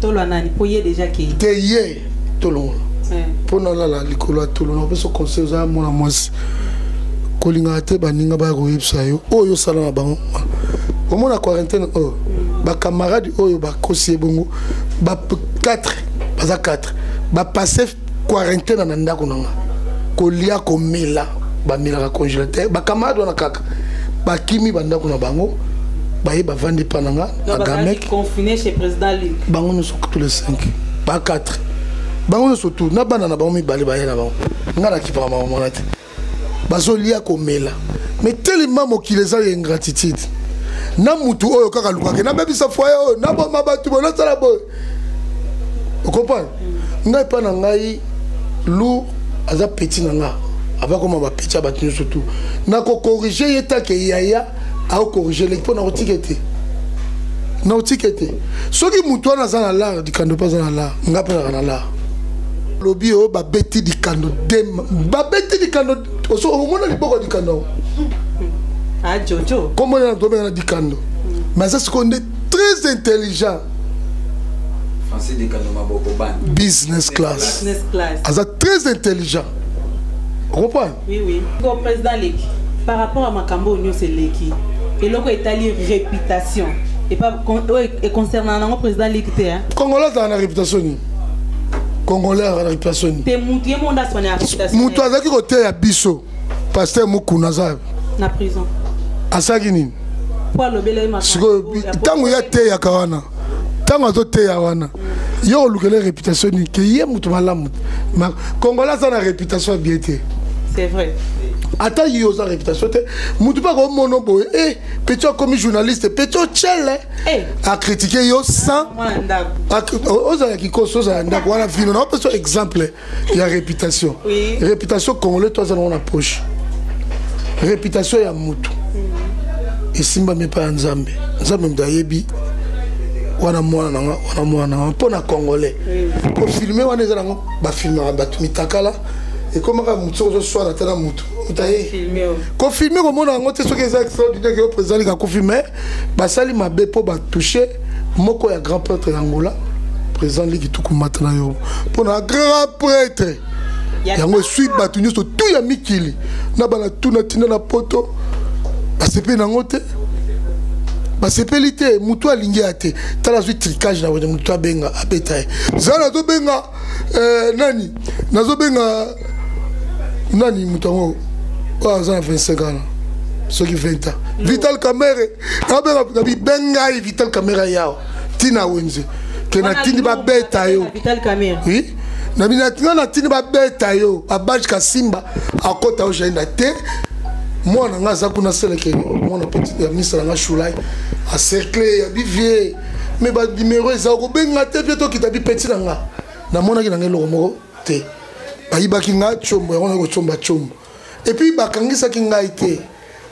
Tolo nani? Mpo ye déjà kei. Te, ye tolongola mpo nalala likolo ya tolo. Nakopesa conseil, oza mwana mwasi, kolingaka te baninga baya koyebisa yo oyo osala na bango. Omona quarantaine oyo, bacamarade oyo bakosi ye bongo ba 4, baza 4, bapasse quarantaine na ndako na nga, kolia, komela, bamelaka congélateur. Bacamarade wana kaka bakimi bandako na bango, baye bavandi mpa na nga na gamek. Bango nyonso, tous les 5, ba 4, bango nyonso tu na bana na bango mibale, baye na bango. Nga nakipaka mama mwana te, bazolia, komela, mais tellement mokili eza ya ingratitude na mutu oyo kaka alukaki nabebisa foyer oyo, naboma bato boye, nasala boye, ocomprendre? Ngai mpa na ngai, lourd aza petit na nga, ava koma bapeti ya bato nyonso tu. Nakocorriger ye take yaya, aocorriger leki mpo nakotika te, nakotika te. Soki motu wana aza na lar dikando, mpe aza na lar, nga mpe naka na lar. Lobi oyo babeti dikando, babeti dikando, omona liboko ya dikando yango. Ah, Jojo. Kombo na tobenga na dikando, mais aza sikoyo nde très intelligent. Français dikando maboko bana. Business class. Business class. Aza très intelligent, ocomprendre? Oui. Ko président leki, par rapport à makambo oyo nyonso eleki, eloko etali réputation epa oyo econcernant nango président leki te, hein? Congolais azala na réputation nini? Congolais azala na réputation nini? Te, mutu ye monde aswana ya réputation. Mutu azalaki koteya biso, pasteur Mokuna, aza na prison. Asalaki nini? Po alobela ye. Sikoyo ntango ye ateyaka wana, ntango azoteya wana, yo olukela réputation nini? Ke ye moto malamu. Congolais aza na réputation ya bien te. C'est vrai. Ata ye oza réputation te, motu mpe akomona boye e petit akomi journaliste, petit otyele acritiquer yo sans ozala kikosi, ozala ndako wana vino. Naopesa exemple ya réputation. Réputation congolais to aza nango na poche. Réputation ya mutu esimbami epai ya Nzambe. Nzambe moto ayebi wana mwana nanga, wana mwana nanga. Mpo na congolais, kofilmer wana eza nango, bafilmaka bato mitakala, ekomaka motu soki ozoswana te na motu, moto aye kofilmer, komona yango te. Soki eza extraordinaire ke yo président lika akufi, mais basali mabe mpo batouche moko ya grand prêtre ya Angola. Président liki tukumata na yo mpo na grand prêtre yango esui bato nyonso tu ya mikili na bana tu na ntina na poto, basepeli nango te, basepeli te. Motu alingi ya te, tala azwi tricage na wene, motu abenga abeta ye. Zala nazobenga nani, nazobenga nani, moto yango oyo aza na 25 ans soki 20 ans, Vital Camere. Nabenga nabi bengai Vital Camere yawa ntina wenze ke natindi babeta yo. Oui, nabi nga natindi babeta yo, babage kasimba akota yo jainda te. Mwana nga aza kuna, seleke mwana petit ya misa na nga shulai, acercle ya bivie, mais banimero eza, okobenga te vie tokita bipeti na nga. Namonaki na nga eloko moko te, bayibaki nga tiombo yango, naye kotiomba tiombo, et puis bakangisaki ngai te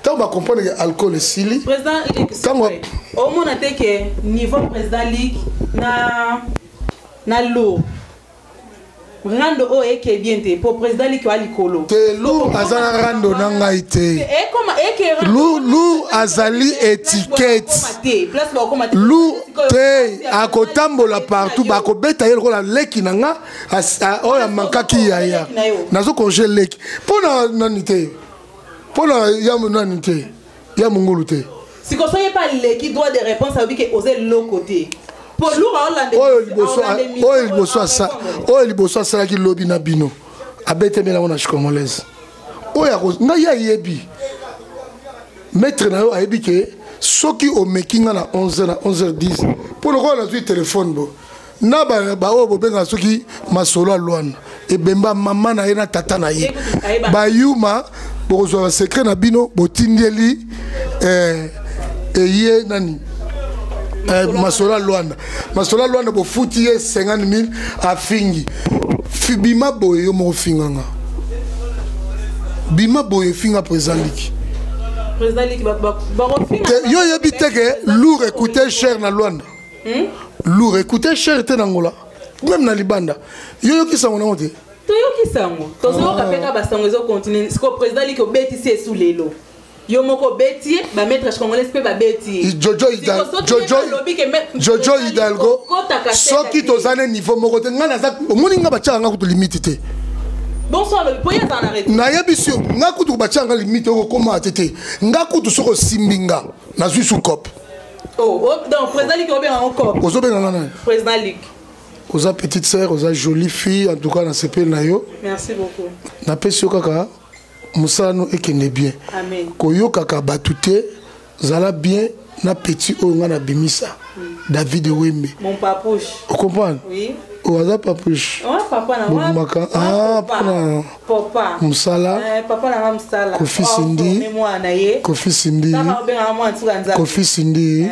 ntango bacomprendre ke alcool esili. Ntango omona te ke niveau président ligue na lourd rando oyo eke bien te, po président liki wa likolo. Te, lourd aza na rando na ngai te. Lourd azali étiquette, lourd te, akotambola partout, bakobeta ye lokola leki na nga oyo amankaki yaya. Nazokonge leki mpo na nani te, mpo na ya nani te, ya mongolu te. Sikoyo soki epa leki droit de réponse, alobi ke oza eloko te. Oyo liboso asalaki lobi na bino, abetemi yango na congolaise oyo ngai ye ayebi. Maître na yo ayebi ke soki omeki nga na 11 na 11h10, mpo lokola nazwi telefone bo na baoyo bobengaka soki masolo ya lwana ebemba mama na ye na tata na ye bayuma, bokozwa basecret na bino, botindieli eye nani. Masolo ya Lwanda, masolo ya Lwanda, bofuti ye 50 000, afingi. Bima boye, yo moko finganga, bima boye, finga président Liki. Yo oyebi te ke lourd écoute cher na Lwanda, Lourd écoute cher te na Ngola, même na libanda. Yo yokisango nango te. Toyokisa yango, tozoyoka mpe kaka basango ezocontinue. Siko président Liki obetisi esu lelo, yo moko obeti ye, bamaître congolais mpe babeti ye. Jojo Hidalgo, soki toza na niveau moko te, ngai naza, omoni nga, batiaka nga kutu limite te. Nayebisi yo, nga kutu batiaka nga limite, okokóma te te. Nga kutu soki osimbi nga, nazwi su cope. Ozobenga nga nani? Président Luc. Oza petite sœur, oza jolie fille, en tout cas nasepeli na yo. Merci beaucoup. Napesi yo kaka mosala no ekende bien. Koyokaka bato te, zala bien na petit oyo ngai nabimisa, David Wembe. Mon papouche. Ocomprendre? Oui. Oyo aza papouche, bobimaka mpona mosala. Kofi Sindi, Kofi Sindi, Kofi Sindi,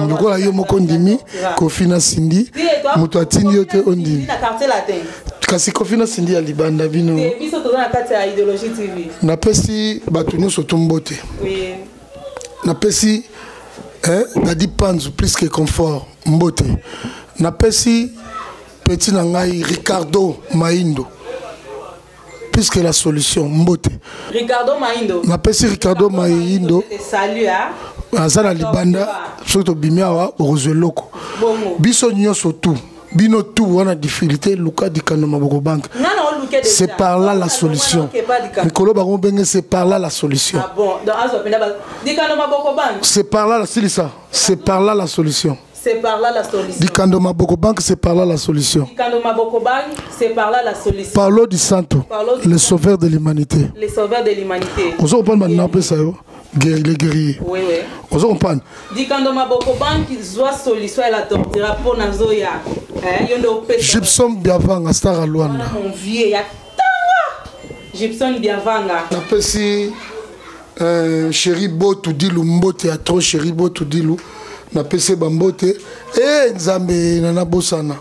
lokola yo moko ndimi Kofi na Sindi, moto atindi yo te, ondimi. Kasi Kofi na Sindi ya libanda bino, napesi bato nyonso to mbote. Napesi Dadi Panzu plus que confort mbote. Napesi petit na ngai Ricardo Maindo plus que la solution mbote. Ricardo Maindo. Napesi Ricardo Maindo. Salut, hein? Aza na libanda. Soki tobimi awa, okozwa eloko. Biso nyonso tu, bino tu wana difficulté, luka Dikando Maboko Banque, c'est par là la solution. Mikolo bango benge, c'est par là la solution. Ah bon, donc c'est par là la silisa, c'est par là la solution. C'est par là la solution. Dikando Maboko Bank, c'est par là la solution. Dikando Maboko Bank, c'est par là la solution. Paulo Di Santo, Paulo Di le sauveur de l'humanité. Le sauveur de l'humanité. On se comprend maintenant, après ça, les guerriers. Oui. On se comprend. Dikando Maboko Bank, zwa solution à la torture pour Nazoya. Hein, yondo. Gibson Biavanga, star à Luanda. Mon vieux, ya tanga. Gibson Biavanga. Napesi chéri Botu Dilu mbote ya trop, chéri Botu Dilu. Napesi bambote e Nzambe na nabosana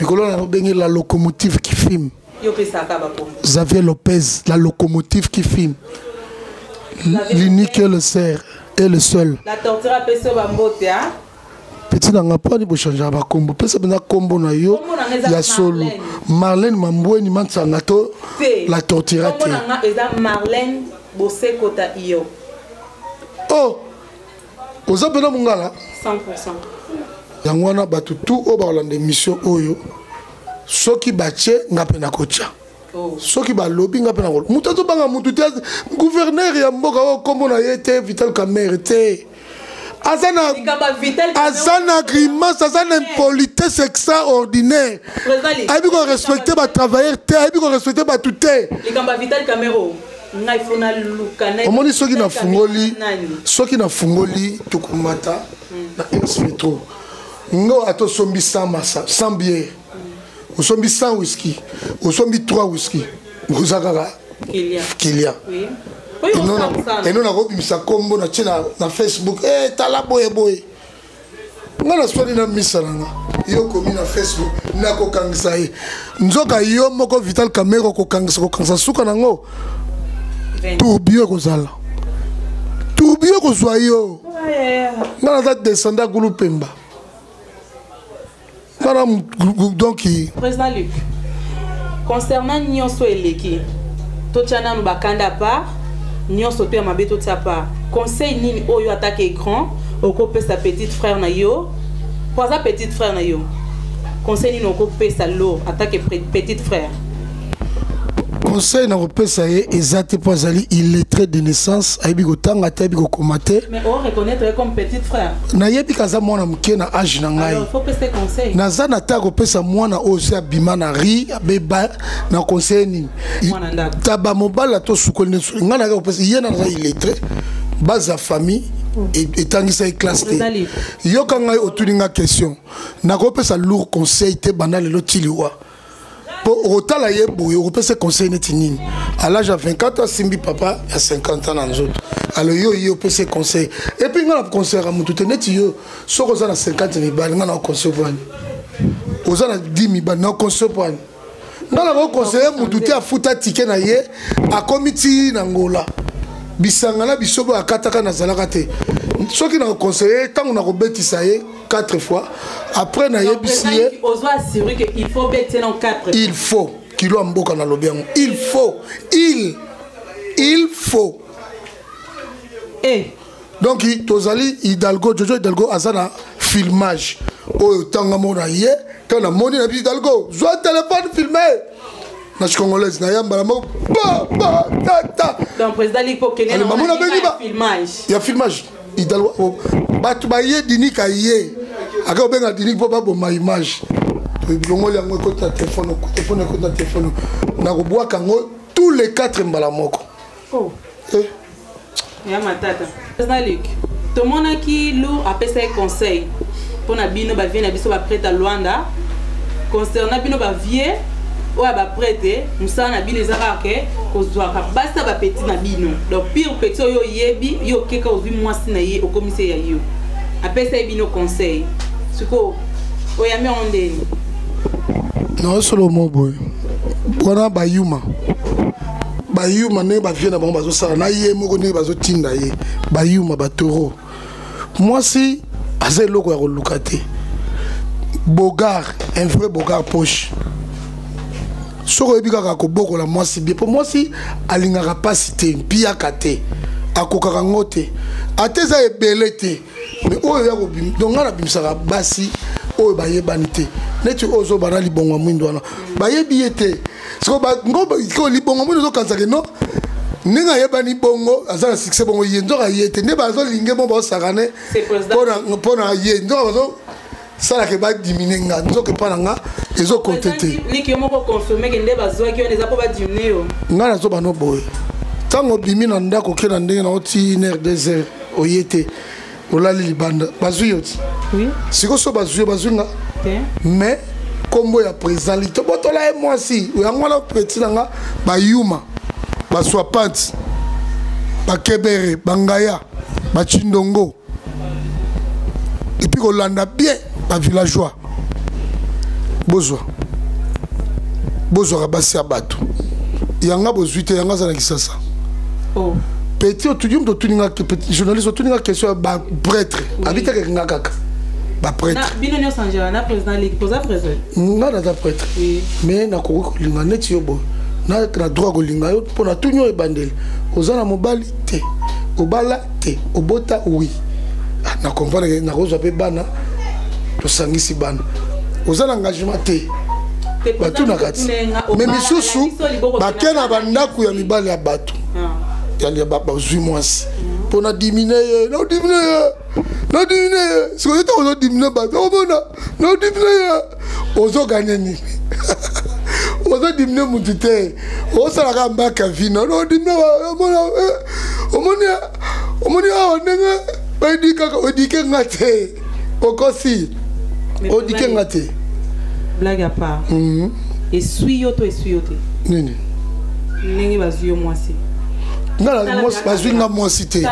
mikolo na obengi la locomotive qui filme, Xavier Lopez, la locomotive qui filme, l'unique et le seul et le seul. La torture apesi yo bambote, hein? Petit na nga, mpo ani bochangeaka bakombo? Pesa mpenza nkombo na yo ya solo. Marlène Mambweni Mansanga to la tortura te? Eza Marlène Bosekota iyo. Oh, oza mpena mongala. 100%. Yango wana bato tu oyo bakolanda émission oyo, soki batie nga mpe nakotya, soki balobi nga mpe nakoloba. Moto azobanga motu te. Gouverneur ya mboka oyo, nkombo na ye te, Vital Kamerhe te, aza na grimace, aza na impolitesse extraordinaire. Ayebi korespecte batravailleur te, ayebi korespecte bato te. Omoni, soki nafungoli, tokomata na ex métro ngo, ata osombi 100 masa, 100 bière, osombi 100 whisky, osombi 3 whisky, oza kaka client. Eno nakobimisa nkombo natie na Facebook: "Eh, tala boye boye, nga naswani na misa na nga, yo komi na Facebook, nakokangisa ye." Nzoka yo moko Vital Kamerhe okokangisa, kokangisa, suka nango tourbillon ekozala, tourbillon ekozwa yo. Nga naza descendant Gulu Pemba, nga na donc. Président Luc, concernant nyonso eleki, totya nanu bakanda part, nyonso to ya mabe totia part. Conseil nini oyo atake grand okopesa petite frère na yo, po aza petite frère na yo? Conseil nini okopesa lo atake petite frère? Conseil na kopesa ye eza te, mpo azali illettré de naissance, ayebi kotanga te, ayebi kokoma te. Mais oreconnaître comme petite frère. Nayebi kaza mwana moke na age na ngai. Alors, faut pesa conseil. Naza na ta kopesa mwana oyo si abima na ri abeba na conseil nini? Mwana ndako. Taba mobali ata osukoli nde ngai naka kopesa ye na naza illettré, base ya famille etangisa ye classe te. Ezali. Yoka ngai, otuni nga question, nakopesa lourd conseil te banda lelo ti liwa. Mpo okotala ye boye, okopesa conseil neti nini? À l'âge ya 24 ans, asimbi papa ya 50 ans na nzoto. Alors yo, ye opesa conseil. Et puis nga na conseillaka motu te. Neti yo, soki oza na 50 mibali, nga na oconseille po ani? Oza na 10 mibali, na oconseille po ani? Nga na koconseille motu te. Afuta tike na ye, akomi ti na Ngola, bisanga na biso boyo akataka, nazalaka te. Soki na koconseille, ntango nakobetisa ye 4 fois, après nayebisi ye. Il faut kilo ya mboka, nalobi yango, il faut, il faut. Eh. Donc tozali Hidalgo, Jojo Hidalgo aza na filmage oyo. Ntanga moko na ye, ntango namoni na biso, Hidalgo, zwa telefone, filme na congolaise, nayambala moko ba ba tata. Donc président Lipo kene na bengi ba ya filmage Hidalgo. Oh, bato baye, Dinika ye ake kobenga Dinik mpo baboma image. Longoli yango, ekoti na telefone, telefone ekoti na telefone, nakobwaka yango tous les quatre mbala moko. Oh. Eh. Ya matata, président Luc, tomonaki lu apesaki conseil mpona bino bavieux na biso baprêtre ya Lwanda, concernant bino bavieux oyo ya baprêtre. Mosala na bino eza kaka ke kozwaka basi ya bapeti na bino. Donc pire petit oyo oyebi yo, okeka ozwi mwasi na ye, okomisi ya yo. Apesaki bino conseil, sikoyo oyambi yango ndeni? Naosolo mo boye wana, bayuma, bayuma ndenge bavieux na bango bazosala na ye moko, ndenge bazotinda ye, bayuma, batoro. Mwasi aza eloko ya koluka te. Bogar, un vrai bogar poche, soki oyebi kaka kobokola mwasi bien, mpo mwasi alingaka mpasi te, mpiaka te, akokaka yango te, ata eza ebele te. Mais oyo ya kobima, donc ngai nabimisaka basi oyo bayebani te, neti oyo ozoba na libongo ya mwindu wana, bayebi ye te. Sikoyo libongo mwindu ozokanisaka no ndenge ayebani bongo, aza na succès bongo, ye nzoka ye te. Nde bazolinge bongo, baosakane mpo na ye, nzoka bazosalaka badimine nga, nzoka epa na nga ezokonte te. Nga nazoba no boye, ntango obimi na ndako, oke na ndenge na oti 1 heure, 2 heures, oye te, olali libanda, bazwi yo ti. Sikoyo so bazwi yo, bazwi nga, mais nkombo ya président li tobotola ye mwasi yango wana. Petit na nga, bayuma, baswapanti, bakebere, bangaya, bachindongo, et puis kolanda bien bavillageois, bozwa, bozwaka basi ya bato yanga, bozwi te, yanga aza na Kisasa. Oh. Petit, otuni moto, otuninga journaliste, otuninga question ya baprêtre, abitaka nga kaka baprêtre. Bino nyonso Angela na président Ligue poza président. Nga naza prêtre, mais nakoki kolinga neti yo boye, na droit kolinga yo, mpo natuni oyo ebandeli: oza na mobali te, obala te, obota? Oui. Na comprendre, nakozwa mpe bana, tosangisi bana. Oza na engagement te, batunaka ti. Mais misusu bake na bandako ya mibali ya bato, bazwi mwasi mpo na dimine ye, na dimine ye, na dimine ye. Sikoyo ntango ozodimine bato, omona na dimine ye, ozoganye nini? Ozodimine mutu te, osalaka mbaka vino, odimine. Omona, omoni, omoni awa ndenge baedikaka, odike nga te, okosi, odike nga te. Blague à part, esui yo to esui yo te? Nini? Ndenge bazwi yo mwasi. Nga bazwi nga mwasi te,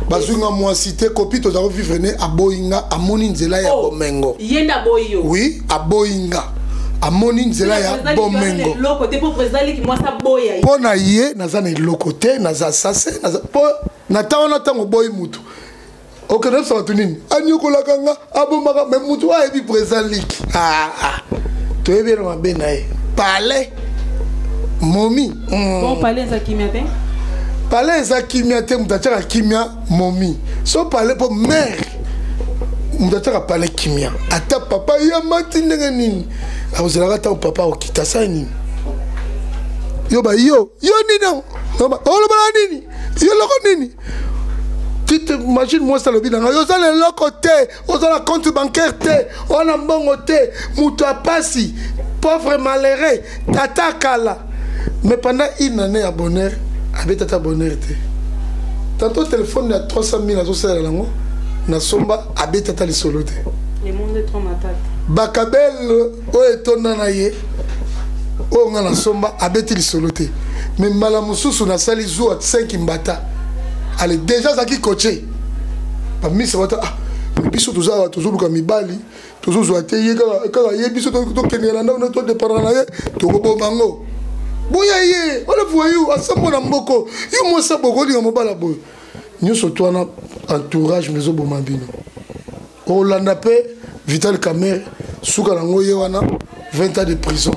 bazwi nga mwasi te. Kopi toza kovivre ne, aboyi nga, amoni nzela ya bomengo. Ye nde aboyi yo? Oui, aboyi nga, amoni nzela ya bomengo. Mpo na ye naza na eloko te, naza sase mpo na ntango wana. Ntango oboyi mutu, okende bisa bato nini? Anyokolaka nga, abomaka. Mais mutu oyo ayebi président Liki, ah, ah. Toyebi ye na mabe na ye, palais momi. Bon, palais eza kimia te. Palais eza kimia te. Moto atiaka kimia momi so palais, mpo mare moto atiaka palais kimia. Ata papa yamba ti ndenge nini, akozelaka ntango papa akokita, asali nini? Yo ba yo yo nini, olobala nini, yo eloko nini? Tu t'imagines, mwasi alobi na ngai: oza na eloko te, oza na compte bancaire te, oza na mbongo te, moto apasi, pauvre malheureux, tata kala. Mais pendant une année ya bonheur, abetata bonheur te. Tantôt téléphone ya 300 000 azosalela nango, nasomba, abetata lisolo te. Bakabele oyo etonda na ye. Oyo nga nasomba abeti lisolo te, mais mbala mosusu nasali zuwa 5 mbata. Ale déjà azalaki coache bamisa bata. Ah, mais biso toza awa, tozoluka mibali, tozozwa te. Ye kaka kaka ye, biso tokendeka na ndako, todépendre na ye, tokoboma yango. Boya ye wana, voyou asambo na mboko. Yo mwasi bokolinga mobala boye nyonso to wana, entourage mezoboma bino. Olanda mpe Vital Kamerhe, suka nango ye wana 20 ans de prison.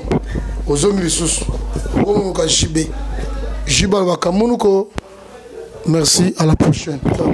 Ozongi lisusu, okomoka JB JB alobaka monuko. Merci, à la prochaine. Ciao.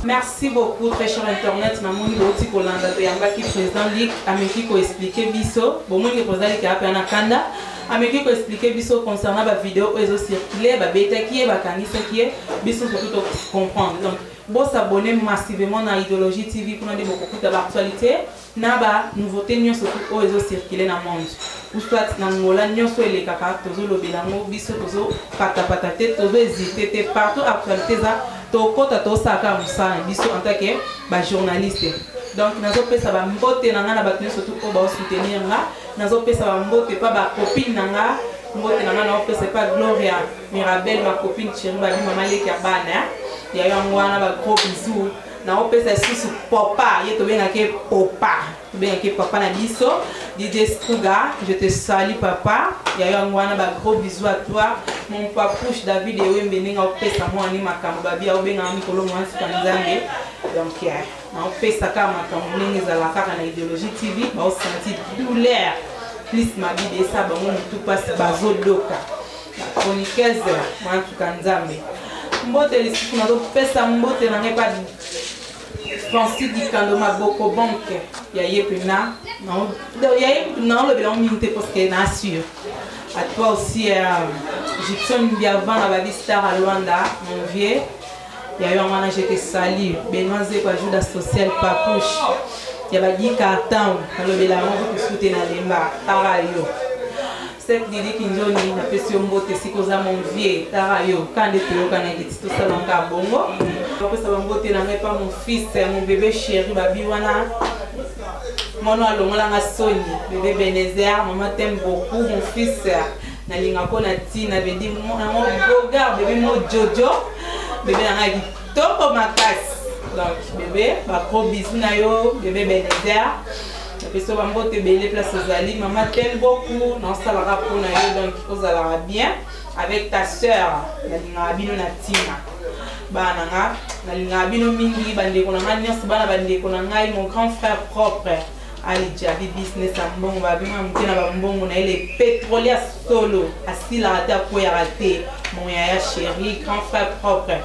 Merci beaucoup, très cher internet. Namoni bouti kolanda, toyambaki président Lik, ameki koexpliquer biso. Bomoni président Lik ape na kanda, ameki koexpliquer biso concernant bavideo oyo ezocircule, babetaki ye, bakangisaki ye. Biso surtout tocomprendre. Donc bosabonner massivement na Idéologie TV, kuna nde bokokuta baactualité na banouveauté nyonso tu oyo ezocircule na monde ou soit na Ngola. Nyonso elekaka, tozolobela yango. Biso tozopatapata te, tozohésite te. Partout actualité eza, tokɔta, tosalaka mosala na biso en tant que bajournaliste. Donc nazopesa bambote na nga na bato nyonso tu oyo baosoutenir nga. Nazopesa bambote pa bacopine na nga. Mbote na nga naopesa pa Gloria Mirabel, ma copine chérie, babi mama leki ya bana ya yango wana. Bagros bisous naopesa lisusu popa ye, tobengaki popa, tobengaki papa na biso DJ Struga. Je te salue, papa ya yango wana. Bagros bisous à toi, mon papouche David Ewembe. Ndenge aopesa mwana makambo, babi aobengaka mikolo mwana suka Nzambe. Donc naopesa kaka makambo ndenge ezala kaka na Idéologie TV. Baosentir douleur plus mabibi esa bango motu mpasi, bazodoka chroniqueuse mwana suka Nzambe. Mbote lisusu nazopesa, mbote na ngai pa Francis Dikando Maboko Banke ya ye mpena ya ye, naolobela ngo mingi te parce que na assure. À toi aussi, Gibson Biavanga, babi star à Luanda, mon vieux ya yo wana, je te salue. Benoît Zeko, ajuda social, papouche ya badi carton, nalobela yango kutu te na lemba. Tara yo Sek Didi Kinjoni, napesi yo mbote esika oza, mon vieux. Tara yo ka nde toyokanaki ti tosalaka bongo. Napesa bambote na ngai pa mon fils, mon bébé chéri, babi wana mwana alongolanga soni, bébé Benezer. Mama t'aime beaucoup, mon fils, nalingako na ntina bedi yango bogar bébé mo jojo, bébé na ngai kitoko makasi. Donc bébé, bagros bisous na yo, bébé Benezer. Napesi yo bambote ebele place ozali. Mama t'aime beaucoup, naosalaka mpona yo, donc ozalaka bien avec ta sœur. Nalingaka bino na ntina, bana na nga, nalingaka bino mingi, bandeko na ngai nyonso, bana bandeko na ngai. Mon grand frère propre Ali Jabi, business ya mbongo, babima moke na bambongo na ye, le pétrolier solo, asilaka te, akweyaka te, mon yaya chéri, grand frère propre.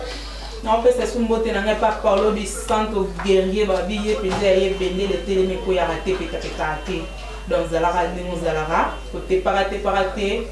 Naopesa su mbote na ngai pa Paulo di Santo guerrier, babi ye mpenza ya ye bendele etelemi, ekweyaka te, petapetaka te. Donc zalaka ndenge ozalaka, kotepaka tepaka te.